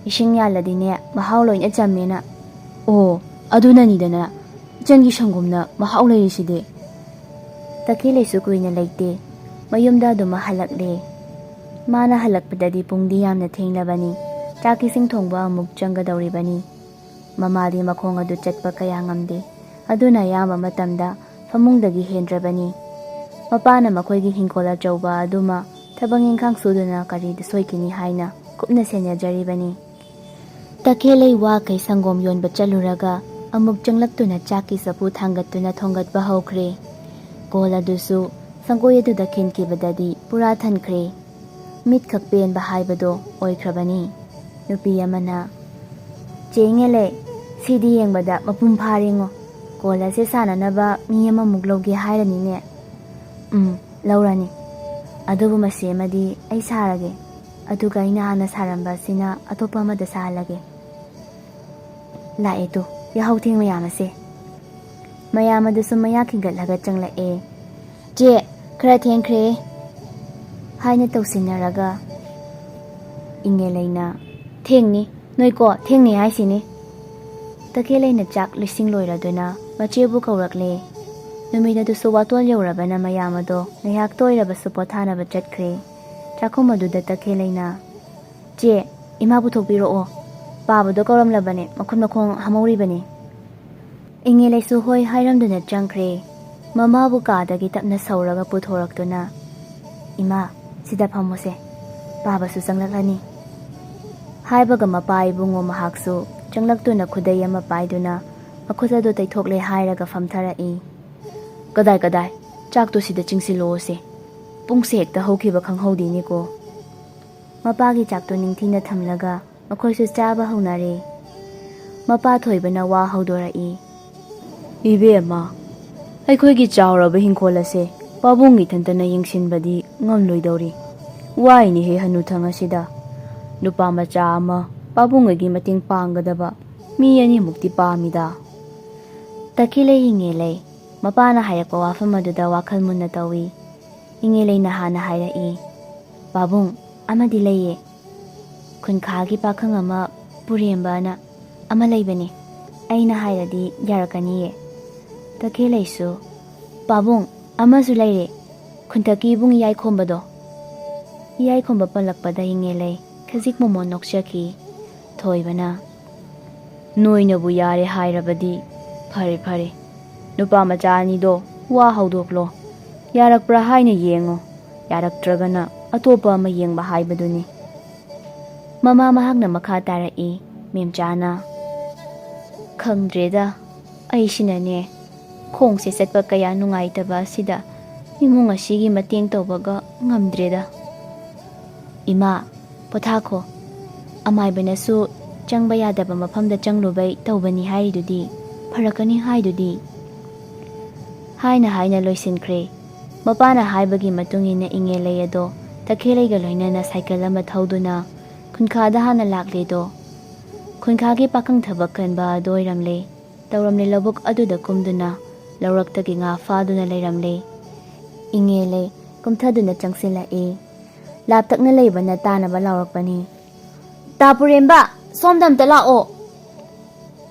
ꯏꯁꯤꯡ ꯌꯥꯜꯂꯗꯤꯅꯦ ꯃꯍꯥꯎ ꯂꯣꯏꯅ ꯆꯝꯃꯦꯅ꯫" "ꯑꯣ, ꯑꯗꯨꯅꯅꯤꯗꯅ ꯏꯆꯟꯒꯤ ꯁꯪꯒꯣꯝꯅ ꯃꯍꯥꯎ ꯂꯩꯔꯤꯁꯤꯗꯤ꯫" ꯇꯈꯦꯜꯂꯩꯁꯨ ꯀꯨꯏꯅ ꯂꯩꯇꯦ꯫ ꯃꯌꯨꯝꯗ ꯑꯗꯨꯝ ꯍꯜꯂꯛꯂꯦ꯫ ꯃꯥꯅ ꯍꯜꯂꯛꯄꯗꯗꯤ ꯄꯨꯡꯗꯤ ꯌꯥꯝꯅ ꯊꯦꯡꯂꯕꯅꯤ꯫ ꯆꯥꯛ ꯏꯁꯤꯡ ꯊꯣꯡꯕ ꯑꯃꯨꯛ ꯆꯪꯒꯗꯧꯔꯤꯕꯅꯤ꯫ ꯃꯃꯥꯗꯤ ꯃꯈꯣꯡ ꯑꯗꯨ ꯆꯠꯄ ꯀꯌꯥ ꯉꯝꯗꯦ꯫ ꯑꯗꯨꯅ ꯑꯌꯥꯝꯕ ꯃꯇꯝꯗ ꯐꯃꯨꯡꯗꯒꯤ ꯍꯦꯟꯗ꯭ꯔꯕꯅꯤ꯫ ꯃꯄꯥꯅ ꯃꯈꯣꯏꯒꯤ ꯍꯤꯡꯈꯣꯜ ꯑꯆꯧꯕ ꯑꯗꯨꯃ ꯊꯕꯛ ꯏꯪꯈꯥꯡ ꯁꯨꯗꯨꯅ ꯀꯔꯤꯗ ꯁꯣꯏꯈꯤꯅꯤ ꯍꯥꯏꯅ ꯀꯨꯞꯅ ꯁꯦꯟꯅꯖꯔꯤꯕꯅꯤ꯫ ꯇꯈꯦꯜꯂꯩ ꯋꯥꯈꯩ ꯁꯪꯒꯣꯝ ꯌꯣꯟꯕ ꯆꯠꯂꯨꯔꯒ ꯑꯃꯨꯛ ꯆꯪꯂꯛꯇꯨꯅ ꯆꯥꯛꯀꯤ ꯆꯐꯨ ꯊꯥꯡꯒꯠꯇꯨꯅ ꯊꯣꯡꯒꯠꯄ ꯍꯧꯈ꯭ꯔꯦ꯫ ꯀꯣꯜ ꯑꯗꯨꯁꯨ ꯁꯪꯒꯣꯏ ꯑꯗꯨꯗ ꯈꯤꯟꯈꯤꯕꯗꯗꯤ ꯄꯨꯔꯥ ꯊꯟꯈ꯭ꯔꯦ꯫ ꯃꯤꯠꯈꯛ ꯄꯦꯟꯕ ꯍꯥꯏꯕꯗꯣ ꯑꯣꯏꯈ꯭ꯔꯕꯅꯤ꯫ ꯅꯨꯄꯤ ꯑꯃꯅ, "ꯆꯦ ꯏꯉꯦꯂꯩ, ꯁꯤꯗꯤ ꯌꯦꯡꯕꯗ ꯃꯄꯨꯡ ꯐꯥꯔꯦꯉꯣ꯫ ꯀꯣꯜ ꯑꯁꯦ ꯁꯥꯟꯅꯅꯕ ꯃꯤ ꯑꯃꯃꯨꯛ ꯂꯧꯒꯦ ꯍꯥꯏꯔꯅꯤꯅꯦ꯫" "ꯎꯝ, ꯂꯧꯔꯅꯤ꯫ ꯑꯗꯨꯕꯨ ꯃꯁꯤ ꯑꯃꯗꯤ ꯑꯩ ꯁꯥꯔꯒꯦ꯫ ꯑꯗꯨꯒ ꯑꯩꯅ ꯍꯥꯟꯅ ꯁꯥꯔꯝꯕ ꯑꯁꯤꯅ ꯑꯇꯣꯞꯄ ꯑꯃꯗ ꯁꯥꯍꯜꯂꯒꯦ꯫ ꯂꯥꯛꯑꯦ ꯇꯨ, ꯌꯥꯍꯧ ꯊꯦꯡ ꯃꯌꯥꯝ ꯑꯁꯦ꯫" ꯃꯌꯥꯝ ꯑꯗꯨꯁꯨ ꯃꯌꯥ ꯈꯤꯒꯠꯂꯒ ꯆꯪꯂꯛꯑꯦ꯫ "ꯆꯦ, ꯈꯔ ꯊꯦꯡꯈ꯭ꯔꯦ" ꯍꯥꯏꯅ ꯇꯧꯁꯤꯟꯅꯔꯒ ꯏꯉꯦꯂꯩꯅ, "ꯊꯦꯡꯅꯤ, ꯅꯣꯏꯀꯣ, ꯊꯦꯡꯅꯤ ꯍꯥꯏꯁꯤꯅꯤ꯫" ꯇꯈꯦꯜꯂꯩꯅ ꯆꯥꯛ ꯂꯤꯁꯤꯡ ꯂꯣꯏꯔꯗꯨꯅ ꯃꯆꯦꯕꯨ ꯀꯧꯔꯛꯂꯦ꯫ ꯅꯨꯃꯤꯠ ꯑꯗꯨꯁꯨ ꯋꯥꯇꯣꯜ ꯌꯧꯔꯕꯅ ꯃꯌꯥꯝ ꯑꯗꯣ ꯉꯥꯏꯍꯥꯛꯇ ꯑꯣꯏꯔꯕꯁꯨ ꯄꯣꯊꯥꯅꯕ ꯆꯠꯈ꯭ꯔꯦ꯫ ꯆꯥꯛꯈꯨꯝ ꯑꯗꯨꯗ ꯇꯈꯦꯜꯂꯩꯅ, "ꯆꯦ, ꯏꯃꯥ ꯄꯨꯊꯣꯛꯄꯤꯔꯛꯑꯣ꯫ ꯄꯥꯕꯗꯣ ꯀꯧꯔꯝꯂꯕꯅꯦ, ꯃꯈꯨꯠ ꯃꯈꯣꯡ ꯍꯥꯝꯍꯧꯔꯤꯕꯅꯤ꯫ ꯏꯉꯦꯂꯩꯁꯨ ꯍꯣꯏ ꯍꯥꯏꯔꯝꯗꯨꯅ ꯆꯪꯈ꯭ꯔꯦ꯫ ꯃꯃꯥꯕꯨ ꯀꯥꯗꯒꯤ ꯇꯞꯅ ꯁꯧꯔꯒ ꯄꯨꯊꯣꯔꯛꯇꯨꯅ, "ꯏꯃꯥ, ꯁꯤꯗ ꯐꯝꯃꯨꯁꯦ, ꯄꯥꯕꯁꯨ ꯆꯪꯂꯛꯂꯅꯤ" ꯍꯥꯏꯕꯒ ꯃꯄꯥ ꯏꯕꯨꯡꯉꯣ ꯃꯍꯥꯛꯁꯨ ꯆꯪꯂꯛꯇꯨꯅ ꯈꯨꯗꯩ ꯑꯃ ꯄꯥꯏꯗꯨꯅ ꯃꯈꯨꯠ ꯑꯗꯨ ꯇꯩꯊꯣꯛꯂꯦ ꯍꯥꯏꯔꯒ ꯐꯝꯊꯔꯛꯏ꯫ "ꯀꯗꯥꯏ ꯀꯗꯥꯏ, ꯆꯥꯛꯇꯣ ꯁꯤꯗ ꯆꯤꯡꯁꯤꯜꯂꯛꯑꯣꯁꯦ, ꯄꯨꯡꯁꯦ ꯍꯦꯛꯇ ꯍꯧꯈꯤꯕ ꯈꯪꯍꯧꯗꯦꯅꯦꯀꯣ"꯫ ꯃꯄꯥꯒꯤ ꯆꯥꯛꯇꯣ ꯅꯤꯡꯊꯤꯅ ꯊꯝꯂꯒ ꯃꯈꯣꯏꯁꯨ ꯆꯥꯕ ꯍꯧꯅꯔꯦ꯫ ꯃꯄꯥ ꯊꯣꯏꯕꯅ ꯋꯥ ꯍꯧꯗꯣꯔꯛꯏ꯫ "ꯏꯕꯦꯝꯃ, ꯑꯩꯈꯣꯏꯒꯤ ꯆꯥꯎꯔꯕ ꯍꯤꯡꯈꯣꯜ ꯑꯁꯦ ꯄꯥꯕꯨꯡ ꯏꯊꯟꯇꯅ ꯌꯦꯡꯁꯤꯟꯕꯗꯤ ꯉꯝꯂꯣꯏꯗꯧꯔꯤ꯫ ꯋꯥꯏꯅꯦꯍꯦ ꯍꯅꯨꯊꯪ ꯑꯁꯤꯗ꯫ ꯅꯨꯄꯥ ꯃꯆꯥ ꯑꯃ ꯄꯥꯕꯨꯡ ꯍꯣꯏꯒꯤ ꯃꯇꯦꯡ ꯄꯥꯡꯒꯗꯕ ꯃꯤ ꯑꯅꯤꯃꯨꯛꯇꯤ ꯄꯥꯝꯃꯤꯗ"꯫ ꯇꯈꯦꯜꯂꯩ ꯏꯉꯦꯂꯩ ꯃꯄꯥꯅ ꯍꯥꯏꯔꯛꯄ ꯋꯥꯐꯝ ꯑꯗꯨꯗ ꯋꯥꯈꯜ ꯃꯨꯟꯅ ꯇꯧꯏ꯫ ꯏꯉꯦꯂꯩꯅ ꯍꯥꯟꯅ ꯍꯥꯏꯔꯛꯏ, "ꯄꯥꯕꯨꯡ, ꯑꯃꯗꯤ ꯂꯩꯌꯦ꯫ ꯈꯨꯟꯈꯥꯒꯤ ꯄꯥꯈꯪ ꯑꯃ ꯄꯨꯔꯦꯝꯕꯅ ꯑꯃ ꯂꯩꯕꯅꯦ꯫ ꯑꯩꯅ ꯍꯥꯏꯔꯗꯤ ꯌꯥꯔꯛꯀꯅꯤꯌꯦ"꯫ ꯇꯈꯦꯜꯂꯩꯁꯨ, "ꯄꯥꯕꯨꯡ, ꯑꯃꯁꯨ ꯂꯩꯔꯦ, ꯈꯨꯟꯊꯛꯀꯤ ꯏꯕꯨꯡ ꯏꯌꯥꯏꯈꯣꯝꯕꯗꯣ"꯫ ꯏꯌꯥꯏꯈꯣꯝꯕ ꯄꯜꯂꯛꯄꯗ ꯏꯉꯦꯂꯩ ꯈꯖꯤꯛ ꯃꯣꯃꯣꯟ ꯅꯣꯛꯆꯈꯤ꯫ ꯊꯣꯏꯕꯅ, "ꯅꯣꯏꯅꯕꯨ ꯌꯥꯔꯦ ꯍꯥꯏꯔꯕꯗꯤ ꯐꯔꯦ ꯐꯔꯦ꯫ ꯅꯨꯄꯥ ꯃꯆꯥ ꯑꯅꯤꯗꯣ ꯋꯥ ꯍꯧꯗꯣꯛꯂꯣ꯫ ꯌꯥꯔꯛꯄ꯭ꯔꯥ ꯍꯥꯏꯅ ꯌꯦꯡꯉꯣ, ꯌꯥꯔꯛꯇ꯭ꯔꯒꯅ ꯑꯇꯣꯞꯄ ꯑꯃ ꯌꯦꯡꯕ ꯍꯥꯏꯕꯗꯨꯅꯤ"꯫ ꯃꯃꯥ ꯃꯍꯥꯛꯅ ꯃꯈꯥ ꯇꯥꯔꯛꯏ, ꯃꯦꯝꯆꯥꯅ, "ꯈꯪꯗ꯭ꯔꯦꯗ, ꯑꯩꯁꯤꯅꯅꯦ, ꯈꯣꯡꯁꯦ ꯆꯠꯄ ꯀꯌꯥ ꯅꯨꯡꯉꯥꯏꯇꯕ ꯑꯁꯤꯗ ꯏꯃꯨꯡ ꯑꯁꯤꯒꯤ ꯃꯇꯦꯡ ꯇꯧꯕꯒ ꯉꯝꯗ꯭ꯔꯦꯗ"꯫ "ꯏꯃꯥ, ꯄꯣꯊꯥꯈꯣ꯫ ꯑꯃꯥꯏꯕꯅꯁꯨ ꯆꯪꯕ ꯌꯥꯗꯕ ꯃꯐꯝꯗ ꯆꯪꯂꯨꯕꯩ ꯇꯧꯕꯅꯤ ꯍꯥꯏꯔꯤꯗꯨꯗꯤ, ꯐꯔꯛꯀꯅꯤ ꯍꯥꯏꯗꯨꯗꯤ"꯫ ꯍꯥꯏꯅ ꯍꯥꯏꯅ ꯂꯣꯏꯁꯤꯟꯈ꯭ꯔꯦ꯫ ꯃꯄꯥꯅ ꯍꯥꯏꯕꯒꯤ ꯃꯇꯨꯡ ꯏꯟꯅ ꯏꯉꯦꯂꯩ ꯑꯗꯣ ꯇꯈꯦꯜꯂꯩꯒ ꯂꯣꯏꯅꯅ ꯁꯥꯏꯀꯜ ꯑꯃ ꯊꯧꯗꯨꯅ ꯈꯨꯟꯈꯥꯗ ꯍꯥꯟꯅ ꯂꯥꯛꯂꯦꯗꯣ꯫ ꯈꯨꯟꯈꯥꯒꯤ ꯄꯥꯈꯪ ꯊꯕꯛ ꯀꯟꯕ ꯑꯗꯨ ꯑꯣꯏꯔꯝꯂꯦ꯫ ꯇꯧꯔꯝꯂꯦ ꯂꯧꯕꯨꯛ ꯑꯗꯨꯗ ꯀꯨꯝꯗꯨꯅ ꯂꯧꯔꯛꯇꯒꯤ ꯉꯥ ꯐꯥꯗꯨꯅ ꯂꯩꯔꯝꯂꯦ꯫ ꯏꯉꯦꯂꯩ ꯀꯨꯝꯊꯗꯨꯅ ꯆꯪꯁꯤꯜꯂꯛꯏ꯫ ꯂꯥꯞꯇꯛꯅ ꯂꯩꯕꯅ ꯇꯥꯅꯕ ꯂꯥꯎꯔꯛꯄꯅꯤ꯫ "ꯇꯥ ꯄꯨꯔꯦꯝꯕ, ꯁꯣꯝꯗ ꯑꯝꯇ ꯂꯥꯛꯑꯣ!"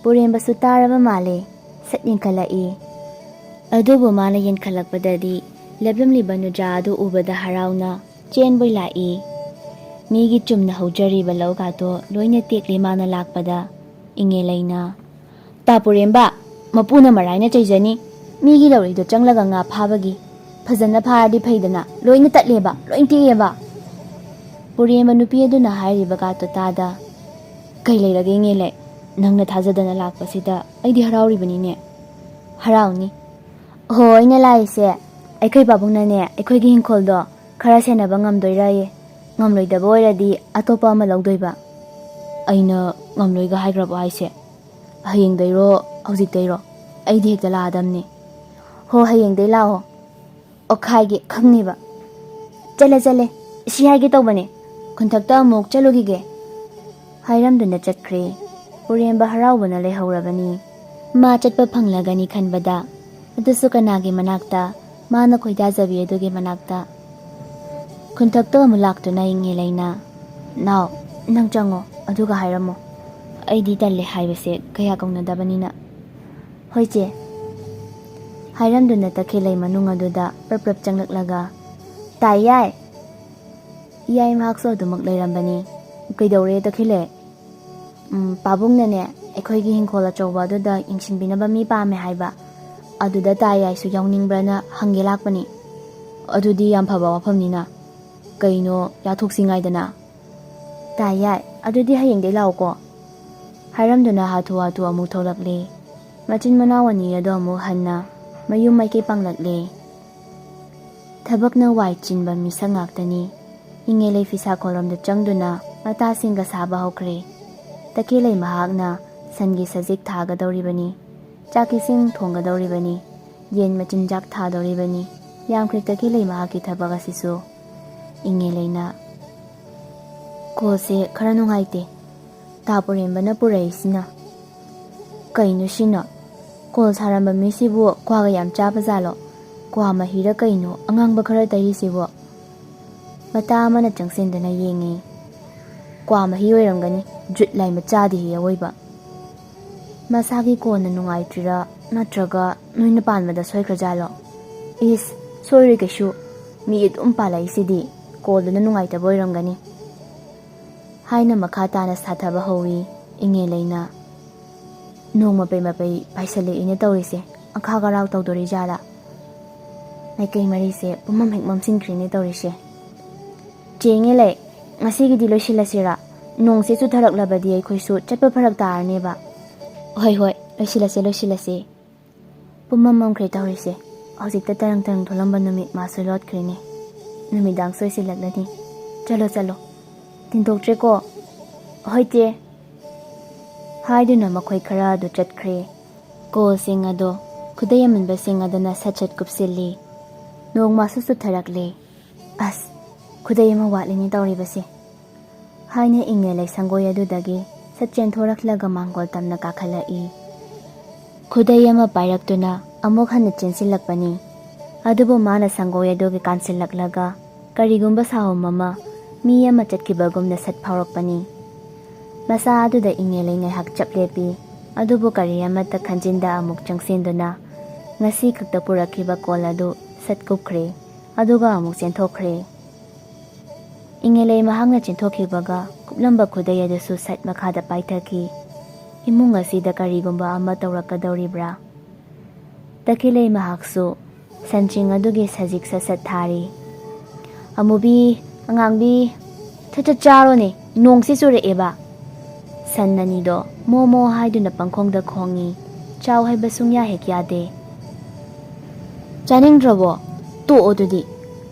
ꯄꯨꯔꯦꯝꯕꯁꯨ ꯇꯥꯔꯕ ꯃꯥꯜꯂꯦ꯫ ꯁꯠ ꯌꯦꯡꯈꯠꯂꯛꯏ꯫ ꯑꯗꯨꯕꯨ ꯃꯥꯅ ꯌꯦꯡꯈꯠꯂꯛꯄꯗꯗꯤ ꯂꯦꯞꯂꯝꯂꯤꯕ ꯅꯨꯖꯥ ꯑꯗꯨ ꯎꯕꯗ ꯍꯔꯥꯎꯅ ꯆꯦꯟꯕꯣꯏ ꯂꯥꯛꯏ꯫ ꯃꯤꯒꯤ ꯆꯨꯝꯅ ꯍꯧꯖꯔꯤꯕ ꯂꯧꯒꯥꯗꯣ ꯂꯣꯏꯅ ꯇꯦꯛꯂꯦ ꯃꯥꯅ ꯂꯥꯛꯄꯗ꯫ ꯏꯉꯦꯂꯩꯅ, "ꯇꯥ ꯄꯨꯔꯦꯝꯕ, ꯃꯄꯨꯅ ꯃꯔꯥꯏꯅ ꯆꯩꯖꯅꯤ꯫ ꯃꯤꯒꯤ ꯂꯧꯔꯤꯗꯣ ꯆꯪꯂꯒ ꯉꯥ ꯐꯥꯕꯒꯤ꯫ ꯐꯖꯅ ꯐꯥꯔꯗꯤ ꯐꯩꯗꯅ, ꯂꯣꯏꯅ ꯇꯠꯂꯦꯕ, ꯂꯣꯏ ꯇꯦꯛꯑꯦꯕ꯫" ꯄꯨꯔꯦꯝꯕ ꯅꯨꯄꯤ ꯑꯗꯨꯅ ꯍꯥꯏꯔꯤꯕꯒꯥꯗꯣ ꯇꯥꯗ꯫ "ꯀꯩ ꯂꯩꯔꯒꯦ ꯏꯉꯦꯂꯩ? ꯅꯪꯅ ꯊꯥꯖꯗꯅ ꯂꯥꯛꯄꯁꯤꯗ ꯑꯩꯗꯤ ꯍꯔꯥꯎꯔꯤꯕꯅꯤꯅꯦ꯫" "ꯍꯔꯥꯎꯅꯤ꯫ ꯍꯣ, ꯑꯩꯅ ꯂꯥꯛꯏꯁꯦ, ꯑꯩꯈꯣꯏ ꯄꯥꯕꯨꯡꯅꯅꯦ ꯑꯩꯈꯣꯏꯒꯤ ꯏꯪꯈꯣꯜꯗꯣ ꯈꯔ ꯁꯦꯟꯅꯕ ꯉꯝꯗꯣꯏꯔꯥꯌꯦ꯫ ꯉꯝꯂꯣꯏꯗꯕ ꯑꯣꯏꯔꯗꯤ ꯑꯇꯣꯞꯄ ꯑꯃ ꯂꯧꯗꯣꯏꯕ꯫" "ꯑꯩꯅ ꯉꯝꯂꯣꯏꯒ ꯍꯥꯏꯈ꯭ꯔꯕꯣ ꯍꯥꯏꯁꯦ? ꯍꯌꯦꯡꯗꯩꯔꯣ, ꯍꯧꯖꯤꯛꯇꯩꯔꯣ? ꯑꯩꯗꯤ ꯍꯦꯛꯇ ꯂꯥꯛꯑꯗꯝꯅꯤ꯫" "ꯍꯣ, ꯍꯌꯦꯡꯗꯩ ꯂꯥꯛꯑꯣ꯫ ꯑꯣꯈꯥꯏꯒꯦ ꯈꯪꯅꯤꯕ꯫" "ꯆꯠꯂꯦ, ꯆꯠꯂꯦ꯫ ꯁꯤ ꯍꯥꯏꯒꯦ ꯇꯧꯕꯅꯦ꯫ ꯈꯨꯟꯊꯛꯇ ꯑꯃꯨꯛ ꯆꯠꯂꯨꯈꯤꯒꯦ꯫" ꯍꯥꯏꯔꯝꯗꯨꯅ ꯆꯠꯈ꯭ꯔꯦ꯫ ꯄꯨꯔꯦꯝꯕ ꯍꯔꯥꯎꯕꯅ ꯂꯩꯍꯧꯔꯕꯅꯤ꯫ ꯃꯥ ꯆꯠꯄ ꯐꯪꯂꯒꯅꯤ ꯈꯟꯕꯗ, ꯑꯗꯨꯁꯨ ꯀꯅꯥꯒꯤ ꯃꯅꯥꯛꯇ? ꯃꯥꯅ ꯈꯣꯏꯗꯥꯖꯕꯤ ꯑꯗꯨꯒꯤ ꯃꯅꯥꯛꯇ꯫ ꯈꯨꯟꯊꯛꯇ ꯑꯃꯨꯛ ꯂꯥꯛꯇꯨꯅ ꯏꯉꯦꯂꯩꯅ, "ꯅꯥꯎ, ꯅꯪ ꯆꯪꯉꯣ, ꯑꯗꯨꯒ ꯍꯥꯏꯔꯝꯃꯣ꯫ ꯑꯩꯗꯤ ꯇꯜꯂꯦ ꯍꯥꯏꯕꯁꯦ ꯀꯌꯥ ꯀꯧꯅꯗꯕꯅꯤꯅ꯫" "ꯍꯣꯏ ꯆꯦ꯫" ꯍꯥꯏꯔꯝꯗꯨꯅ ꯇꯈꯦꯜꯂꯩ ꯃꯅꯨꯡ ꯑꯗꯨꯗ ꯄ꯭ꯔꯞ ꯄ꯭ꯔꯞ ꯆꯪꯂꯛꯂꯒ, "ꯇꯥꯏ ꯌꯥꯏ?" ꯏꯌꯥꯏ ꯃꯍꯥꯛꯁꯨ ꯑꯗꯨꯃꯛ ꯂꯩꯔꯝꯕꯅꯤ꯫ "ꯀꯩꯗꯧꯔꯦ ꯇꯈꯦꯜꯂꯩ?" "ꯎꯝ, ꯄꯥꯕꯨꯡꯅꯅꯦ ꯑꯩꯈꯣꯏꯒꯤ ꯍꯤꯡꯈꯣꯜ ꯑꯆꯧꯕ ꯑꯗꯨꯗ ꯌꯦꯡꯁꯤꯟꯕꯤꯅꯕ ꯃꯤ ꯄꯥꯝꯃꯦ ꯍꯥꯏꯕ꯫ ꯑꯗꯨꯗ ꯇꯥ ꯌꯥꯏꯁꯨ ꯌꯥꯎꯅꯤꯡꯕ꯭ꯔꯅ ꯍꯪꯒꯦ ꯂꯥꯛꯄꯅꯤ꯫" "ꯑꯗꯨꯗꯤ ꯌꯥꯝ ꯐꯕ ꯋꯥꯐꯝꯅꯤꯅ꯫ ꯀꯩꯅꯣ, ꯌꯥꯊꯣꯛꯁꯤ ꯉꯥꯏꯗꯅ꯫" "ꯇꯥ ꯌꯥꯏ, ꯑꯗꯨꯗꯤ ꯍꯌꯦꯡꯗꯩ ꯂꯥꯛꯎꯀꯣ꯫" ꯍꯥꯏꯔꯝꯗꯨꯅ ꯍꯥꯊꯨ ꯍꯥꯊꯨ ꯑꯃꯨꯛ ꯊꯣꯛꯂꯛꯂꯦ꯫ ꯃꯆꯤꯟ ꯃꯅꯥꯎ ꯑꯅꯤ ꯑꯗꯣ ꯑꯃꯨꯛ ꯍꯟꯅ ꯃꯌꯨꯝ ꯃꯥꯏꯀꯩ ꯄꯥꯡꯂꯛꯂꯦ꯫ ꯊꯕꯛꯅ ꯋꯥꯏ ꯆꯤꯟꯕ ꯃꯤꯁꯛ ꯉꯥꯛꯇꯅꯤ꯫ ꯏꯉꯦꯂꯩ ꯐꯤꯁꯥꯈꯣꯜꯔꯣꯝꯗ ꯆꯪꯗꯨꯅ ꯃꯇꯥꯁꯤꯡꯒ ꯁꯥꯕ ꯍꯧꯈ꯭ꯔꯦ꯫ ꯇꯈꯦꯜꯂꯩ ꯃꯍꯥꯛꯅ ꯁꯟꯒꯤ ꯁꯖꯤꯛ ꯊꯥꯒꯗꯧꯔꯤꯕꯅꯤ, ꯆꯥꯛ ꯏꯁꯤꯡ ꯊꯣꯡꯒꯗꯧꯔꯤꯕꯅꯤ, ꯌꯦꯟ ꯃꯆꯤꯟꯖꯥꯛ ꯊꯥꯗꯧꯔꯤꯕꯅꯤ꯫ ꯌꯥꯝꯈ꯭ꯔꯦ ꯇꯈꯦꯜꯂꯩ ꯃꯍꯥꯛꯀꯤ ꯊꯕꯛ ꯑꯁꯤꯁꯨ꯫ ꯏꯉꯦꯂꯩꯅ, "ꯀꯣꯜꯁꯦ ꯈꯔ ꯅꯨꯡꯉꯥꯏꯇꯦ꯫ ꯇꯥ ꯄꯨꯔꯦꯝꯕꯅ ꯄꯨꯔꯛꯏꯁꯤꯅ꯫ ꯀꯩꯅꯣ ꯁꯤꯅ? ꯀꯣꯜ ꯁꯥꯔꯝꯕ ꯃꯤꯁꯤꯕꯨ ꯀ꯭ꯋꯥꯒ ꯌꯥꯝ ꯆꯥꯕ ꯖꯥꯠꯂꯣ? ꯀ꯭ꯋꯥ ꯃꯍꯤꯔ ꯀꯩꯅꯣ ꯑꯉꯥꯡꯕ ꯈꯔ ꯇꯩꯔꯤꯁꯤꯕꯣ?" ꯃꯇꯥ ꯑꯃꯅ ꯆꯪꯁꯤꯟꯗꯨꯅ ꯌꯦꯡꯉꯤ꯫ "ꯀ꯭ꯋꯥ ꯃꯍꯤ ꯑꯣꯏꯔꯝꯒꯅꯤ, ꯖꯨꯠ ꯂꯥꯏ ꯃꯆꯥꯗꯤ ꯍꯦ ꯑꯋꯣꯏꯕ꯫ ꯃꯁꯥꯒꯤ ꯀꯣꯟꯅ ꯅꯨꯡꯉꯥꯏꯇ꯭ꯔꯤꯔꯥ, ꯅꯠꯇ꯭ꯔꯒ ꯅꯣꯏꯅ ꯄꯥꯟꯕꯗ ꯁꯣꯏꯈ꯭ꯔꯖꯥꯠꯂꯣ?" "ꯏꯁ, ꯁꯣꯏꯔꯣꯏ ꯀꯩꯁꯨ꯫ ꯃꯤ ꯑꯗꯨꯝ ꯄꯥꯜꯂꯛꯏꯁꯤꯗꯤ꯫ ꯀꯣꯜꯗꯨꯅ ꯅꯨꯡꯉꯥꯏꯇꯕ ꯑꯣꯏꯔꯝꯒꯅꯤ꯫" ꯍꯥꯏꯅ ꯃꯈꯥ ꯇꯥꯅ ꯁꯥꯊꯕ ꯍꯧꯏ꯫ ꯏꯉꯦꯂꯩꯅ, "ꯅꯣꯡ ꯃꯄꯩ ꯃꯄꯩ ꯄꯥꯏꯁꯜꯂꯛꯏꯅꯦ ꯇꯧꯔꯤꯁꯦ, ꯑꯈꯥꯛ ꯑꯔꯥꯎ ꯇꯧꯗꯣꯔꯤꯖꯥꯠꯂꯥ?" ꯃꯥꯏꯀꯩ ꯃꯔꯤꯁꯦ ꯄꯨꯝꯃꯝ ꯍꯦꯛ ꯃꯝꯁꯤꯟꯈ꯭ꯔꯦꯅꯦ ꯇꯧꯔꯤꯁꯦ꯫ "ꯆꯦ ꯏꯉꯦꯂꯩ, ꯉꯁꯤꯒꯤꯗꯤ ꯂꯣꯏꯁꯤꯜꯂꯁꯤꯔꯥ? ꯅꯣꯡꯁꯦ ꯆꯨꯊꯔꯛꯂꯕꯗꯤ ꯑꯩꯈꯣꯏꯁꯨ ꯆꯠꯄ ꯐꯔꯛ ꯇꯥꯔꯅꯦꯕ꯫" "ꯍꯣꯏ ꯍꯣꯏ, ꯂꯣꯏꯁꯤꯜꯂꯁꯦ ꯂꯣꯏꯁꯤꯜꯂꯁꯦ꯫" ꯄꯨꯝꯃꯝ ꯃꯝꯈ꯭ꯔꯦ ꯇꯧꯔꯤꯁꯦ꯫ ꯍꯧꯖꯤꯛꯇ ꯇꯔꯪ ꯇꯔꯪ ꯊꯣꯛꯂꯝꯕ ꯅꯨꯃꯤꯠ ꯃꯥꯁꯨ ꯂꯣꯠꯈ꯭ꯔꯦꯅꯦ꯫ ꯅꯨꯃꯤꯗꯥꯡ ꯁꯣꯏꯁꯤꯜꯂꯛꯂꯅꯤ꯫ "ꯆꯠꯂꯣ ꯆꯠꯂꯣ, ꯊꯤꯟꯗꯣꯛꯇ꯭ꯔꯦꯀꯣ꯫" "ꯍꯣꯏ ꯆꯦ꯫" ꯍꯥꯏꯗꯨꯅ ꯃꯈꯣꯏ ꯈꯔ ꯑꯗꯨ ꯆꯠꯈ꯭ꯔꯦ꯫ ꯀꯣꯜꯁꯤꯡ ꯑꯗꯣ ꯈꯨꯗꯩ ꯑꯃꯟꯕꯁꯤꯡ ꯑꯗꯨꯅ ꯁꯠ ꯁꯠ ꯀꯨꯞꯁꯤꯜꯂꯤ꯫ ꯅꯣꯡ ꯃꯥꯁꯨ ꯆꯨꯊꯔꯛꯂꯦ꯫ "ꯑꯁ, ꯈꯨꯗꯩ ꯑꯃ ꯋꯥꯠꯂꯤꯅꯦ ꯇꯧꯔꯤꯕꯁꯦ," ꯍꯥꯏꯅ ꯏꯉꯦꯂꯩ ꯁꯪꯒꯣꯏ ꯑꯗꯨꯗꯒꯤ ꯁꯠ ꯆꯦꯟꯊꯣꯔꯛꯂꯒ ꯃꯥꯡꯒꯣꯜ ꯇꯝꯅ ꯀꯥꯈꯠꯂꯛꯏ꯫ ꯈꯨꯗꯩ ꯑꯃ ꯄꯥꯏꯔꯛꯇꯨꯅ ꯑꯃꯨꯛ ꯍꯟꯅ ꯆꯦꯟꯁꯤꯜꯂꯛꯄꯅꯤ꯫ ꯑꯗꯨꯕꯨ ꯃꯥꯅ ꯁꯪꯒꯣꯏ ꯑꯗꯨꯒꯤ ꯀꯥꯟꯁꯤꯜꯂꯛꯂꯒ ꯀꯔꯤꯒꯨꯝꯕ ꯁꯥꯍꯨꯝ ꯑꯃ ꯃꯤ ꯑꯃ ꯆꯠꯈꯤꯕꯒꯨꯝꯅ ꯁꯠ ꯐꯥꯎꯔꯛꯄꯅꯤ꯫ ꯃꯁꯥ ꯑꯗꯨꯗ ꯏꯉꯦꯂꯩ ꯉꯥꯏꯍꯥꯛ ꯆꯞ ꯂꯦꯞꯄꯤ꯫ ꯑꯗꯨꯕꯨ ꯀꯔꯤ ꯑꯃꯠꯇ ꯈꯟꯖꯤꯟꯗ ꯑꯃꯨꯛ ꯆꯪꯁꯤꯟꯗꯨꯅ ꯉꯁꯤ ꯈꯛꯇ ꯄꯨꯔꯛꯈꯤꯕ ꯀꯣꯜ ꯑꯗꯨ ꯁꯠ ꯀꯨꯞꯈ꯭ꯔꯦ꯫ ꯑꯗꯨꯒ ꯑꯃꯨꯛ ꯆꯦꯟꯊꯣꯛꯈ꯭ꯔꯦ꯫ ꯏꯉꯦꯂꯩ ꯃꯍꯥꯛꯅ ꯆꯦꯟꯊꯣꯛꯈꯤꯕꯒ ꯀꯨꯞꯂꯝꯕ ꯈꯨꯗꯩ ꯑꯗꯨꯁꯨ ꯁꯠ ꯃꯈꯥꯗ ꯄꯥꯏꯊꯈꯤ꯫ ꯏꯃꯨꯡ ꯑꯁꯤꯗ ꯀꯔꯤꯒꯨꯝꯕ ꯑꯃ ꯇꯧꯔꯛꯀꯗꯧꯔꯤꯕ꯭ꯔꯥ? ꯇꯈꯦꯜꯂꯩ ꯃꯍꯥꯛꯁꯨ ꯁꯟꯁꯤꯡ ꯑꯗꯨꯒꯤ ꯁꯖꯤꯛ ꯁꯠ ꯁꯠ ꯊꯥꯔꯤ꯫ "ꯑꯃꯨꯕꯤ, ꯑꯉꯥꯡꯕꯤ, ꯁꯠ ꯁꯠ ꯆꯥꯔꯣꯅꯦ, ꯅꯣꯡꯁꯤ ꯆꯨꯔꯛꯑꯦꯕ꯫" ꯁꯟ ꯑꯅꯤꯗꯣ ꯃꯣ ꯃꯣ ꯍꯥꯏꯗꯨꯅ ꯄꯪꯈꯣꯡꯗ ꯈꯣꯡꯉꯤ꯫ ꯆꯥꯎ ꯍꯥꯏꯕ ꯁꯨꯡꯌꯥ ꯍꯦꯛ ꯌꯥꯗꯦ꯫ "ꯆꯥꯅꯤꯡꯗ꯭ꯔꯕꯣ? ꯇꯣꯛꯑꯣ ꯑꯗꯨꯗꯤ꯫"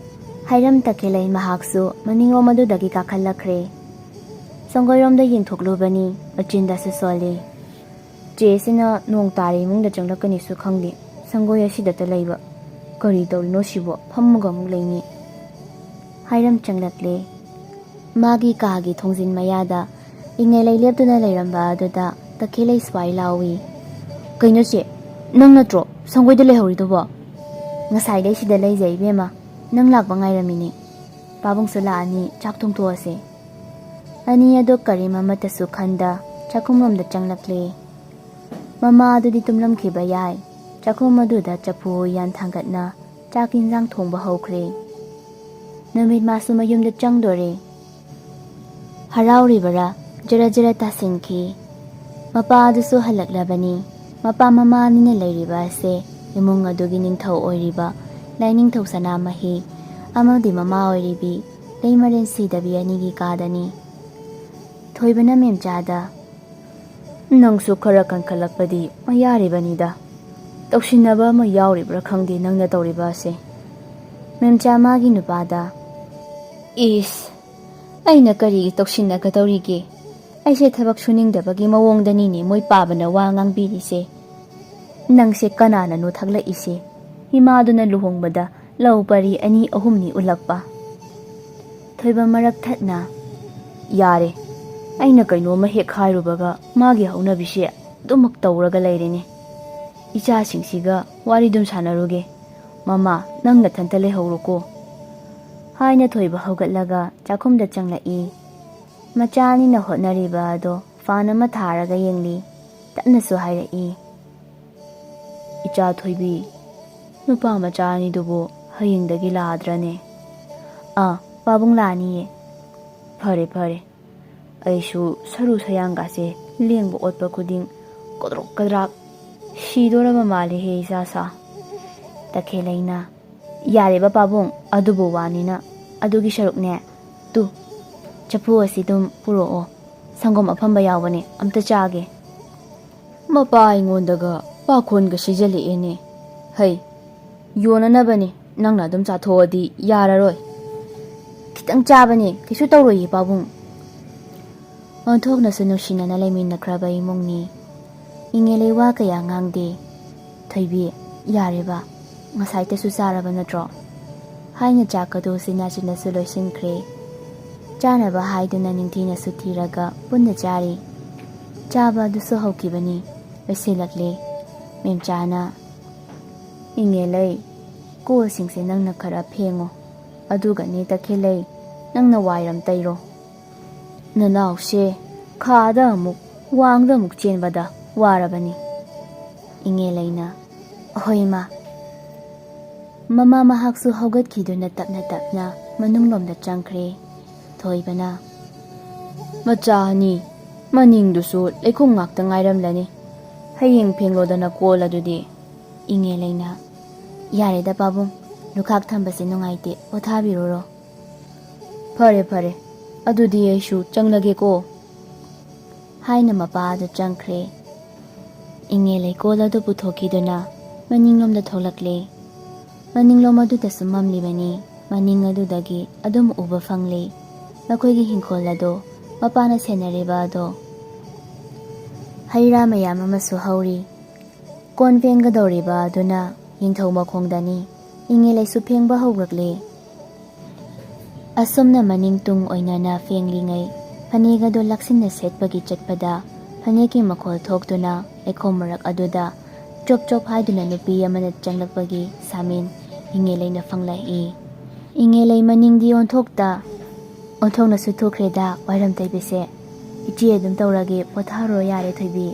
ꯍꯥꯏꯔꯝ ꯇꯈꯦꯜꯂꯩ ꯃꯍꯥꯛꯁꯨ ꯃꯅꯤꯡꯂꯣꯝ ꯑꯗꯨꯗꯒꯤ ꯀꯥꯈꯠꯂꯛꯈ꯭ꯔꯦ꯫ ꯁꯪꯒꯣꯏꯔꯣꯝꯗ ꯌꯦꯡꯊꯣꯛꯂꯨꯕꯅꯤ, ꯎꯆꯤꯟꯗꯁꯨ ꯁꯣꯜꯂꯤ꯫ "ꯆꯦꯁꯤꯅ ꯅꯣꯡ ꯇꯥꯔꯦ ꯏꯃꯨꯡꯗ ꯆꯪꯂꯛꯀꯅꯤꯁꯨ ꯈꯪꯗꯦ, ꯁꯪꯒꯣꯏ ꯑꯁꯤꯗꯇ ꯂꯩꯕ꯫ ꯀꯔꯤ ꯇꯧꯔꯤꯅꯣ ꯁꯤꯕꯣ? ꯐꯝꯃꯒ ꯑꯃꯨꯛ ꯂꯩꯅꯤ꯫" ꯍꯥꯏꯔꯝ ꯆꯪꯂꯛꯂꯦ꯫ ꯃꯥꯒꯤ ꯀꯥꯒꯤ ꯊꯣꯡꯖꯤꯟ ꯃꯌꯥꯗ ꯏꯉꯦꯂꯩ ꯂꯦꯞꯇꯨꯅ ꯂꯩꯔꯝꯕ ꯑꯗꯨꯗ ꯇꯈꯦꯜꯂꯩ ꯁ꯭ꯋꯥꯏ ꯂꯥꯎꯏ꯫ "ꯀꯩꯅꯣ ꯆꯦ, ꯅꯪ ꯅꯠꯇ꯭ꯔꯣ ꯁꯪꯒꯣꯏꯗ ꯂꯩꯍꯧꯔꯤꯗꯨꯕꯣ?" "ꯉꯁꯥꯏꯗꯩ ꯁꯤꯗ ꯂꯩꯖꯩ ꯏꯕꯦꯝꯃ, ꯅꯪ ꯂꯥꯛꯄ ꯉꯥꯏꯔꯝꯃꯤꯅꯦ꯫ ꯄꯥꯕꯨꯡꯁꯨ ꯂꯥꯛꯑꯅꯤ, ꯆꯥꯛ ꯊꯣꯡꯇꯣꯛꯑꯁꯦ꯫" ꯑꯅꯤ ꯑꯗꯨ ꯀꯔꯤꯝ ꯑꯃꯠꯇꯁꯨ ꯈꯟꯗ ꯆꯥꯛꯈꯨꯝꯂꯣꯝꯗ ꯆꯪꯂꯛꯂꯦ꯫ ꯃꯃꯥ ꯑꯗꯨꯗꯤ ꯇꯨꯝꯂꯝꯈꯤꯕ ꯌꯥꯏ꯫ ꯆꯥꯛꯈꯨꯝ ꯑꯗꯨꯗ ꯆꯐꯨ ꯎꯌꯥꯟ ꯊꯥꯡꯒꯠꯅ ꯆꯥꯛ ꯏꯟꯖꯥꯡ ꯊꯣꯡꯕ ꯍꯧꯈ꯭ꯔꯦ꯫ ꯅꯨꯃꯤꯠ ꯃꯥꯁꯨ ꯃꯌꯨꯝꯗ ꯆꯪꯗꯣꯔꯦ꯫ ꯍꯔꯥꯎꯔꯤꯕꯔꯥ? ꯖꯔ ꯖꯔ ꯇꯥꯁꯤꯟꯈꯤ꯫ ꯃꯄꯥ ꯑꯗꯨꯁꯨ ꯍꯜꯂꯛꯂꯕꯅꯤ꯫ ꯃꯄꯥ ꯃꯃꯥ ꯑꯅꯤꯅ ꯂꯩꯔꯤꯕ ꯑꯁꯦ ꯏꯃꯨꯡ ꯑꯗꯨꯒꯤ ꯅꯤꯡꯊꯧ ꯑꯣꯏꯔꯤꯕ ꯂꯥꯏꯅꯤꯡꯊꯧ ꯁꯅꯥꯃꯍꯤ ꯑꯃꯗꯤ ꯃꯃꯥ ꯑꯣꯏꯔꯤꯕꯤ ꯂꯩꯃꯔꯦꯟ ꯁꯤꯗꯕꯤ ꯑꯅꯤꯒꯤ ꯀꯥꯗꯅꯤ꯫ ꯊꯣꯏꯕꯅ ꯃꯦꯝꯆꯥꯗ, "ꯅꯪꯁꯨ ꯈꯔ ꯀꯟꯈꯠꯂꯛꯄꯗꯤ ꯃꯌꯥꯔꯤꯕꯅꯤꯗ꯫ ꯇꯧꯁꯤꯟꯅꯕ ꯑꯃ ꯌꯥꯎꯔꯤꯕ꯭ꯔꯥ ꯈꯪꯗꯦ ꯅꯪꯅ ꯇꯧꯔꯤꯕ ꯑꯁꯦ꯫" ꯃꯦꯝꯆꯥ ꯃꯥꯒꯤ ꯅꯨꯄꯥꯗ, "ꯏꯁ, ꯑꯩꯅ ꯀꯔꯤꯒꯤ ꯇꯧꯁꯤꯟꯅꯒꯗꯧꯔꯤꯒꯦ? ꯑꯩꯁꯦ ꯊꯕꯛ ꯁꯨꯅꯤꯡꯗꯕꯒꯤ ꯃꯑꯣꯡꯗꯅꯤꯅꯦ ꯃꯣꯏ ꯄꯥꯕꯅ ꯋꯥ ꯉꯥꯡꯕꯤꯔꯤꯁꯦ꯫ ꯅꯪꯁꯦ ꯀꯅꯥꯅꯅꯣ ꯊꯛꯂꯛꯏꯁꯦ? ꯏꯃꯥꯗꯨꯅ ꯂꯨꯍꯣꯡꯕꯗ ꯂꯧ ꯄꯔꯤ ꯑꯅꯤ ꯑꯍꯨꯝꯅꯤ ꯎꯠꯂꯛꯄ꯫" ꯊꯣꯏꯕ ꯃꯔꯛ ꯊꯠꯅ, "ꯌꯥꯔꯦ, ꯑꯩꯅ ꯀꯩꯅꯣꯝꯃ ꯍꯦꯛ ꯍꯥꯏꯔꯨꯕꯒ ꯃꯥꯒꯤ ꯍꯧꯅꯕꯤꯁꯦ ꯑꯗꯨꯃꯛ ꯇꯧꯔꯒ ꯂꯩꯔꯦꯅꯦ꯫ ꯏꯆꯥꯁꯤꯡꯁꯤꯒ ꯋꯥꯔꯤꯗꯨꯝ ꯁꯥꯟꯅꯔꯨꯒꯦ꯫ ꯃꯃꯥ, ꯅꯪ ꯅꯊꯟꯇ ꯂꯩꯍꯧꯔꯣꯀꯣ꯫" ꯍꯥꯏꯅ ꯊꯣꯏꯕ ꯍꯧꯒꯠꯂꯒ ꯆꯥꯛꯈꯨꯝꯗ ꯆꯪꯂꯛꯏ꯫ ꯃꯆꯥ ꯑꯅꯤꯅ ꯍꯣꯠꯅꯔꯤꯕ ꯑꯗꯣ ꯐꯥꯟ ꯑꯃ ꯊꯥꯔꯒ ꯌꯦꯡꯂꯤ꯫ ꯇꯞꯅꯁꯨ ꯍꯥꯏꯔꯛꯏ, "ꯏꯆꯥ ꯊꯣꯏꯕꯤ, ꯅꯨꯄꯥ ꯃꯆꯥ ꯑꯅꯤꯗꯨꯕꯨ ꯍꯌꯦꯡꯗꯒꯤ ꯂꯥꯛꯑꯗ꯭ꯔꯅꯦ?" "ꯑꯥ, ꯄꯥꯕꯨꯡ ꯂꯥꯛꯑꯅꯤꯌꯦ꯫" "ꯐꯔꯦ, ꯐꯔꯦ꯫ ꯑꯩꯁꯨ ꯁꯔꯨ ꯁꯌꯥꯡꯒꯥꯁꯦ ꯂꯦꯡꯕ ꯑꯣꯠꯄ ꯈꯨꯗꯤꯡ ꯀꯣꯗ꯭ꯔꯣꯛ ꯀꯗ꯭ꯔꯥꯛ ꯁꯤꯗꯣꯔꯕ ꯃꯥꯜꯂꯦꯍꯦ ꯏꯆꯥꯁꯥ꯫" ꯇꯈꯦꯜꯂꯩꯅ, "ꯌꯥꯔꯦꯕ ꯄꯥꯕꯨꯡ, ꯑꯗꯨꯕꯨ ꯋꯥꯅꯤꯅ꯫ ꯑꯗꯨꯒꯤ ꯁꯔꯨꯛꯅꯦ, ꯇꯨ, ꯆꯐꯨ ꯑꯁꯤ ꯑꯗꯨꯝ ꯄꯨꯔꯛꯑꯣ꯫ ꯁꯪꯒꯣꯝ ꯑꯐꯝꯕ ꯌꯥꯎꯕꯅꯦ, ꯑꯝꯇ ꯆꯥꯒꯦ꯫" ꯃꯄꯥ ꯑꯩꯉꯣꯟꯗꯒ ꯄꯥꯈꯣꯟꯒ ꯁꯤꯖꯜꯂꯛꯑꯦꯅꯦ꯫ "ꯍꯩ, ꯌꯣꯟꯅꯅꯕꯅꯤ, ꯅꯪꯅ ꯑꯗꯨꯝ ꯆꯥꯊꯣꯛꯑꯗꯤ ꯌꯥꯔꯔꯣꯏ꯫" "ꯈꯤꯇꯪ ꯆꯥꯕꯅꯦ, ꯀꯩꯁꯨ ꯇꯧꯔꯣꯏꯌꯦ ꯄꯥꯕꯨꯡ꯫" ꯑꯣꯟꯊꯣꯛꯅꯁꯨ ꯅꯨꯡꯁꯤꯅꯅ ꯂꯩꯃꯤꯟꯅꯈ꯭ꯔꯕ ꯏꯃꯨꯡꯅꯤ꯫ ꯏꯉꯦꯂꯩ ꯋꯥ ꯀꯌꯥ ꯉꯥꯡꯗꯦ꯫ "ꯊꯣꯏꯕꯤ, ꯌꯥꯔꯦꯕ, ꯉꯁꯥꯏꯇꯁꯨ ꯆꯥꯔꯕ ꯅꯠꯇ꯭ꯔꯣ?" ꯍꯥꯏꯅ ꯆꯥꯛ ꯑꯗꯨ ꯁꯤꯅꯥ ꯁꯤꯅꯥꯁꯨ ꯂꯣꯏꯁꯤꯟꯈ꯭ꯔꯦ꯫ ꯆꯥꯅꯕ ꯍꯥꯏꯗꯨꯅ ꯅꯤꯡꯊꯤꯅꯁꯨ ꯊꯤꯔꯒ ꯄꯨꯟꯅ ꯆꯥꯔꯤ꯫ ꯆꯥꯕ ꯑꯗꯨꯁꯨ ꯍꯧꯈꯤꯕꯅꯤ, ꯂꯣꯏꯁꯤꯜꯂꯛꯂꯦ꯫ ꯃꯦꯝꯆꯥꯅ, "ꯏꯉꯦꯂꯩ, ꯀꯣꯜꯁꯤꯡꯁꯦ ꯅꯪꯅ ꯈꯔ ꯐꯦꯡꯉꯣ꯫ ꯑꯗꯨꯒꯅꯦ ꯇꯈꯦꯜꯂꯩ, ꯅꯪꯅ ꯋꯥꯏꯔꯝ ꯇꯩꯔꯣ꯫ ꯅꯅꯥꯎꯁꯦ ꯈꯥꯗ ꯑꯃꯨꯛ ꯋꯥꯡꯗ ꯑꯃꯨꯛ ꯆꯦꯟꯕꯗ ꯋꯥꯔꯕꯅꯤ꯫" ꯏꯉꯦꯂꯩꯅ, "ꯍꯣꯏ ꯏꯃꯥ꯫" ꯃꯃꯥ ꯃꯍꯥꯛꯁꯨ ꯍꯧꯒꯠꯈꯤꯗꯨꯅ ꯇꯞꯅ ꯇꯞꯅ ꯃꯅꯨꯡꯂꯣꯝꯗ ꯆꯪꯈ꯭ꯔꯦ꯫ ꯊꯣꯏꯕꯅ, "ꯃꯆꯥ ꯑꯅꯤ, ꯃꯅꯤꯡꯗꯨꯁꯨ ꯂꯩꯈꯣꯝ ꯉꯥꯛꯇ ꯉꯥꯏꯔꯝꯂꯅꯤ꯫ ꯍꯌꯦꯡ ꯐꯦꯡꯂꯣꯗꯅ ꯀꯣꯜ ꯑꯗꯨꯗꯤ꯫" ꯏꯉꯦꯜ ꯑꯩꯅ, "ꯌꯥꯔꯦꯗ ꯄꯥꯕꯨꯡ, ꯂꯨꯈꯥꯛ ꯊꯝꯕꯁꯦ ꯅꯨꯡꯉꯥꯏꯇꯦ, ꯄꯣꯊꯥꯕꯤꯔꯨꯔꯣ꯫" "ꯐꯔꯦ ꯐꯔꯦ, ꯑꯗꯨꯗꯤ ꯑꯩꯁꯨ ꯆꯪꯂꯒꯦꯀꯣ꯫" ꯍꯥꯏꯅ ꯃꯄꯥ ꯑꯗꯨ ꯆꯪꯈ꯭ꯔꯦ꯫ ꯏꯉꯦꯜ ꯂꯩꯀꯣꯜ ꯑꯗꯨ ꯄꯨꯊꯣꯛꯈꯤꯗꯨꯅ ꯃꯅꯤꯡꯂꯣꯝꯗ ꯊꯣꯛꯂꯛꯂꯦ꯫ ꯃꯅꯤꯡꯂꯣꯝ ꯑꯗꯨꯗꯁꯨ ꯃꯝꯂꯤꯕꯅꯤ꯫ ꯃꯅꯤꯡ ꯑꯗꯨꯗꯒꯤ ꯑꯗꯨꯝ ꯎꯕ ꯐꯪꯂꯤ꯫ ꯃꯈꯣꯏꯒꯤ ꯍꯤꯡꯈꯣꯜ ꯑꯗꯣ ꯃꯄꯥꯅ ꯁꯦꯟꯅꯔꯤꯕ ꯑꯗꯣ ꯍꯩ ꯔꯥ ꯃꯌꯥꯝ ꯑꯃꯁꯨ ꯍꯧꯔꯤ꯫ ꯀꯣꯟ ꯐꯦꯡꯒꯗꯧꯔꯤꯕ ꯑꯗꯨꯅ ꯌꯦꯡꯊꯧ ꯃꯈꯣꯡꯗꯅꯤ꯫ ꯏꯉꯦꯜ ꯂꯩꯁꯨ ꯐꯦꯡꯕ ꯍꯧꯔꯛꯂꯦ꯫ ꯑꯁꯨꯝꯅ ꯃꯅꯤꯡ ꯇꯨꯡ ꯑꯣꯏꯅꯅ ꯐꯦꯡꯂꯤꯉꯩ, ꯐꯅꯦꯛ ꯑꯗꯨ ꯂꯥꯛꯁꯤꯟꯅ ꯁꯦꯠꯄꯒꯤ ꯆꯠꯄꯗ, ꯐꯅꯦꯛꯀꯤ ꯃꯈꯣꯜ ꯊꯣꯛꯇꯨꯅ ꯂꯩꯈꯣꯝ ꯃꯔꯛ ꯑꯗꯨꯗ ꯆꯣꯞ ꯆꯣꯞ ꯍꯥꯏꯗꯨꯅ ꯅꯨꯄꯤ ꯑꯃꯅ ꯆꯪꯂꯛꯄꯒꯤ ꯁꯥꯃꯤꯟ ꯏꯉꯦꯜ ꯂꯩꯅ ꯐꯪꯂꯛꯏ꯫ ꯏꯉꯦꯜ ꯂꯩ ꯃꯅꯤꯡꯗꯤ ꯑꯣꯟꯊꯣꯛꯇ ꯑꯣꯟꯊꯣꯛꯅꯁꯨ ꯊꯣꯛꯈ꯭ꯔꯦꯗ, ꯋꯥꯏꯔꯝ ꯇꯩꯕꯤꯁꯦ꯫ "ꯏꯆꯦ ꯑꯗꯨꯝ ꯇꯧꯔꯒꯦ, ꯄꯣꯊꯥꯔꯣ ꯌꯥꯔꯦ ꯊꯣꯏꯕꯤ꯫"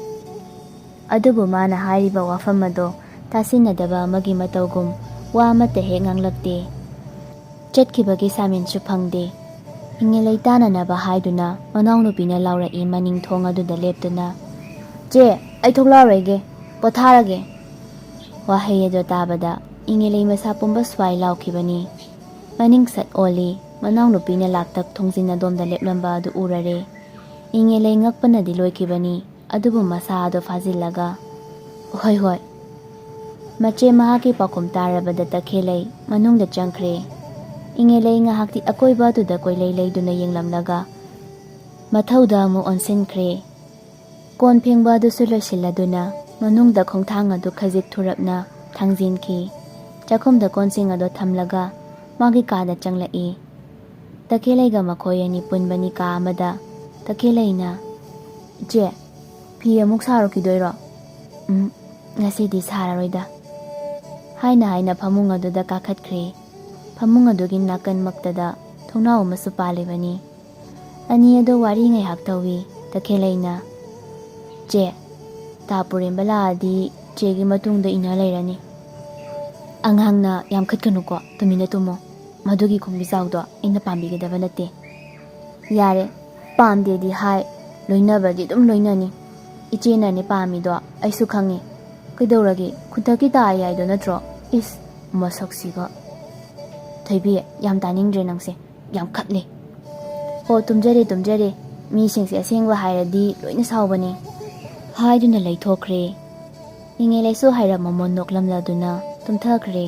ꯑꯗꯨꯕꯨ ꯃꯥꯅ ꯍꯥꯏꯔꯤꯕ ꯋꯥꯐꯝ ꯑꯗꯣ ꯇꯥꯁꯤꯟꯅꯗꯕ ꯑꯃꯒꯤ ꯃꯇꯧꯒꯨꯝ ꯋꯥ ꯑꯃꯠꯇ ꯍꯦꯛ ꯉꯥꯡꯂꯛꯇꯦ꯫ ꯆꯠꯈꯤꯕꯒꯤ ꯁꯥꯃꯤꯟꯁꯨ ꯐꯪꯗꯦ꯫ ꯏꯉꯦꯜ ꯂꯩ ꯇꯥꯅꯅꯕ ꯍꯥꯏꯗꯨꯅ ꯃꯅꯥꯎꯅꯨꯄꯤꯅ ꯂꯥꯎꯔꯛꯏ ꯃꯅꯤꯡ ꯊꯣꯡ ꯑꯗꯨꯗ ꯂꯦꯞꯇꯨꯅ, "ꯆꯦ, ꯑꯩ ꯊꯣꯛꯂꯛꯑꯔꯣꯏꯒꯦ, ꯄꯣꯊꯥꯔꯒꯦ꯫" ꯋꯥꯍꯩ ꯑꯗꯨ ꯇꯥꯕꯗ ꯏꯉꯦꯜ ꯂꯩ ꯃꯁꯥ ꯄꯨꯝꯕ ꯁ꯭ꯋꯥꯏ ꯂꯥꯎꯈꯤꯕꯅꯤ꯫ ꯃꯅꯤꯡ ꯁꯠ ꯑꯣꯜꯂꯤ꯫ ꯃꯅꯥꯎꯅꯨꯄꯤꯅ ꯂꯥꯛꯇꯛ ꯊꯣꯡꯖꯤꯟ ꯑꯗꯣꯝꯗ ꯂꯦꯞꯂꯝꯕ ꯑꯗꯨ ꯎꯔꯔꯦ꯫ ꯏꯉꯦꯜ ꯂꯩ ꯉꯛꯄꯅꯗꯤ ꯂꯣꯏꯈꯤꯕꯅꯤ꯫ ꯑꯗꯨꯕꯨ ꯃꯁꯥ ꯑꯗꯨ ꯐꯥꯖꯤꯜꯂꯒ, "ꯍꯣꯏ, ꯍꯣꯏ꯫" ꯃꯆꯦ ꯃꯍꯥꯛꯀꯤ ꯄꯥꯎꯈꯨꯝ ꯇꯥꯔꯕꯗ ꯇꯈꯦꯜꯂꯩ ꯃꯅꯨꯡꯗ ꯆꯪꯈ꯭ꯔꯦ꯫ ꯏꯉꯦꯜꯂꯩ ꯉꯥꯏꯍꯥꯛꯇꯤ ꯑꯀꯣꯏꯕ ꯑꯗꯨꯗ ꯀꯣꯏꯂꯩ ꯂꯩꯗꯨꯅ ꯌꯦꯡꯂꯝꯂꯒ ꯃꯊꯧꯗ ꯑꯃꯨꯛ ꯑꯣꯟꯁꯤꯟꯈ꯭ꯔꯦ꯫ ꯀꯣꯟ ꯐꯦꯡꯕ ꯑꯗꯨꯁꯨ ꯂꯣꯏꯁꯤꯜꯂꯗꯨꯅ ꯃꯅꯨꯡꯗ ꯈꯣꯡꯊꯥꯡ ꯑꯗꯨ ꯈꯖꯤꯛ ꯊꯨꯔꯞꯅ ꯊꯥꯡꯖꯤꯟꯈꯤ꯫ ꯆꯥꯛꯈꯨꯝꯗ ꯀꯣꯟꯁꯤꯡ ꯑꯗꯨ ꯊꯝꯂꯒ ꯃꯥꯒꯤ ꯀꯥꯗ ꯆꯪꯂꯛꯏ꯫ ꯇꯈꯦꯜꯂꯩꯒ ꯃꯈꯣꯏ ꯑꯅꯤ ꯄꯨꯟꯕꯅꯤ ꯀꯥ ꯑꯃꯗ꯫ ꯇꯈꯦꯜꯂꯩꯅ, "ꯏꯆꯦ, ꯐꯤ ꯑꯃꯨꯛ ꯁꯥꯔꯨꯈꯤꯗꯣꯏꯔꯣ?" "ꯎꯝ, ꯉꯁꯤꯗꯤ ꯁꯥꯔꯔꯣꯏꯗ," ꯍꯥꯏꯅ ꯍꯥꯏꯅ ꯐꯃꯨꯡ ꯑꯗꯨꯗ ꯀꯥꯈꯠꯈ꯭ꯔꯦ꯫ ꯐꯃꯨꯡ ꯑꯗꯨꯒꯤ ꯅꯥꯀꯟꯃꯛꯇꯗ ꯊꯣꯡꯅꯥꯎ ꯑꯃꯁꯨ ꯄꯥꯜꯂꯤꯕꯅꯤ꯫ ꯑꯅꯤ ꯑꯗꯨ ꯋꯥꯔꯤ ꯉꯥꯏꯍꯥꯛ ꯇꯧꯏ꯫ ꯇꯈꯦꯜꯂꯩꯅ, "ꯆꯦ, ꯇꯥ ꯄꯨꯔꯦꯝꯕ ꯂꯥꯛꯑꯗꯤ ꯆꯦꯒꯤ ꯃꯇꯨꯡꯗ ꯏꯟꯅ ꯂꯩꯔꯅꯤ꯫ ꯑꯉꯥꯡꯅ ꯌꯥꯝ ꯈꯠꯀꯅꯨꯀꯣ, ꯇꯨꯃꯤꯟꯅ ꯇꯨꯝꯃꯣ꯫ ꯃꯗꯨꯒꯤ ꯈꯣꯡꯕꯤꯖꯥꯎꯗꯣ ꯑꯩꯅ ꯄꯥꯝꯕꯤꯒꯗꯕ ꯅꯠꯇꯦ꯫" "ꯌꯥꯔꯦ, ꯄꯥꯝꯗꯦꯗꯤ ꯍꯥꯏ, ꯂꯣꯏꯅꯕꯗꯤ ꯑꯗꯨꯝ ꯂꯣꯏꯅꯅꯤ꯫ ꯏꯆꯦꯅꯅꯦ ꯄꯥꯝꯃꯤꯗꯣ ꯑꯩꯁꯨ ꯈꯪꯉꯤ꯫ ꯀꯩꯗꯧꯔꯒꯦ? ꯈꯨꯗꯛꯀꯤ ꯇꯥ ꯌꯥꯏꯗꯣ ꯅꯠꯇ꯭ꯔꯣ? ꯏꯁ, ꯃꯁꯛꯁꯤꯒ꯫ ꯊꯣꯏꯕꯤ, ꯌꯥꯝ ꯇꯥꯅꯤꯡꯗ꯭ꯔꯦ ꯅꯪꯁꯦ, ꯌꯥꯝ ꯈꯠꯂꯦ꯫ ꯍꯣ, ꯇꯨꯝꯖꯔꯦ, ꯇꯨꯝꯖꯔꯦ꯫ ꯃꯤꯁꯤꯡꯁꯦ ꯑꯁꯦꯡꯕ ꯍꯥꯏꯔꯗꯤ ꯂꯣꯏꯅ ꯁꯥꯎꯕꯅꯤ꯫ ꯍꯥꯏꯗꯨꯅ ꯂꯩꯊꯣꯛꯈ꯭ꯔꯦ꯫ ꯅꯤꯡꯉꯦ ꯂꯩꯁꯨ ꯍꯥꯏꯔ ꯃꯃꯣꯟ ꯅꯣꯛꯂꯝꯂꯗꯨꯅ ꯇꯨꯝꯊꯈ꯭ꯔꯦ꯫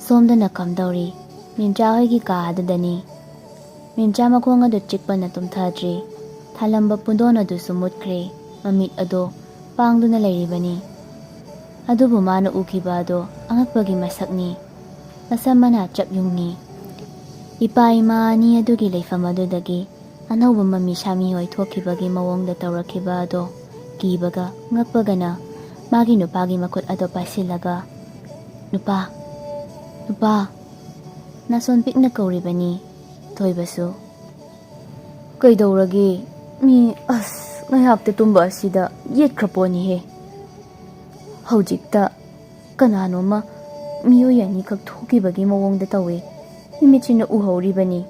ꯁꯣꯝꯗꯅ ꯀꯝꯗꯧꯔꯤ? ꯃꯤꯝꯆꯥ ꯍꯣꯏꯒꯤ ꯀꯥ ꯑꯗꯨꯗꯅꯤ꯫ ꯃꯤꯝꯆꯥ ꯃꯈꯣꯡ ꯑꯗꯨ ꯆꯤꯛꯄꯅ ꯇꯨꯝꯊꯗ꯭ꯔꯤ꯫ ꯊꯥꯂꯝꯕ ꯄꯨꯡꯗꯣꯟ ꯑꯗꯨꯁꯨ ꯃꯨꯠꯈ꯭ꯔꯦ꯫ ꯃꯃꯤꯠ ꯑꯗꯣ ꯄꯥꯡꯗꯨꯅ ꯂꯩꯔꯤꯕꯅꯤ꯫ ꯑꯗꯨꯕꯨ ꯃꯥꯅ ꯎꯈꯤꯕ ꯑꯗꯣ ꯑꯉꯛꯄꯒꯤ ꯃꯁꯛꯅꯤ꯫ ꯃꯁꯝ ꯃꯅꯥ ꯆꯞ ꯌꯨꯡꯉꯤ꯫ ꯏꯄꯥ ꯏꯃꯥ ꯑꯅꯤ ꯑꯗꯨꯒꯤ ꯂꯩꯐꯝ ꯑꯗꯨꯗꯒꯤ ꯑꯅꯧꯕ ꯃꯃꯤ ꯁꯥꯃꯤ ꯍꯣꯏ ꯊꯣꯛꯈꯤꯕꯒꯤ ꯃꯑꯣꯡꯗ ꯇꯧꯔꯛꯈꯤꯕ ꯑꯗꯣ ꯀꯤꯕꯒ ꯉꯛꯄꯒꯅ ꯃꯥꯒꯤ ꯅꯨꯄꯥꯒꯤ ꯃꯈꯨꯠ ꯑꯗꯣ ꯄꯥꯏꯁꯤꯜꯂꯒ, "ꯅꯨꯄꯥ, ꯅꯨꯄꯥ!" ꯅꯥꯁꯣꯟ ꯄꯤꯛꯅ ꯀꯧꯔꯤꯕꯅꯤ ꯊꯣꯏꯕꯁꯨ꯫ "ꯀꯩꯗꯧꯔꯒꯦ? ꯃꯤ ꯑꯁ ꯉꯥꯏꯍꯥꯛꯇ ꯇꯨꯝꯕ ꯑꯁꯤꯗ ꯌꯦꯠꯈ꯭ꯔ ꯄꯣꯠꯅꯤꯍꯦ꯫ ꯍꯧꯖꯤꯛꯇ ꯀꯅꯥꯅꯣꯃ ꯃꯤꯑꯣꯏ ꯑꯅꯤꯈꯛ ꯊꯣꯛꯈꯤꯕꯒꯤ ꯃꯑꯣꯡꯗ ꯇꯧꯏ꯫ ꯏꯃꯤꯠꯁꯤꯅ ꯎꯍꯧꯔꯤꯕꯅꯤ꯫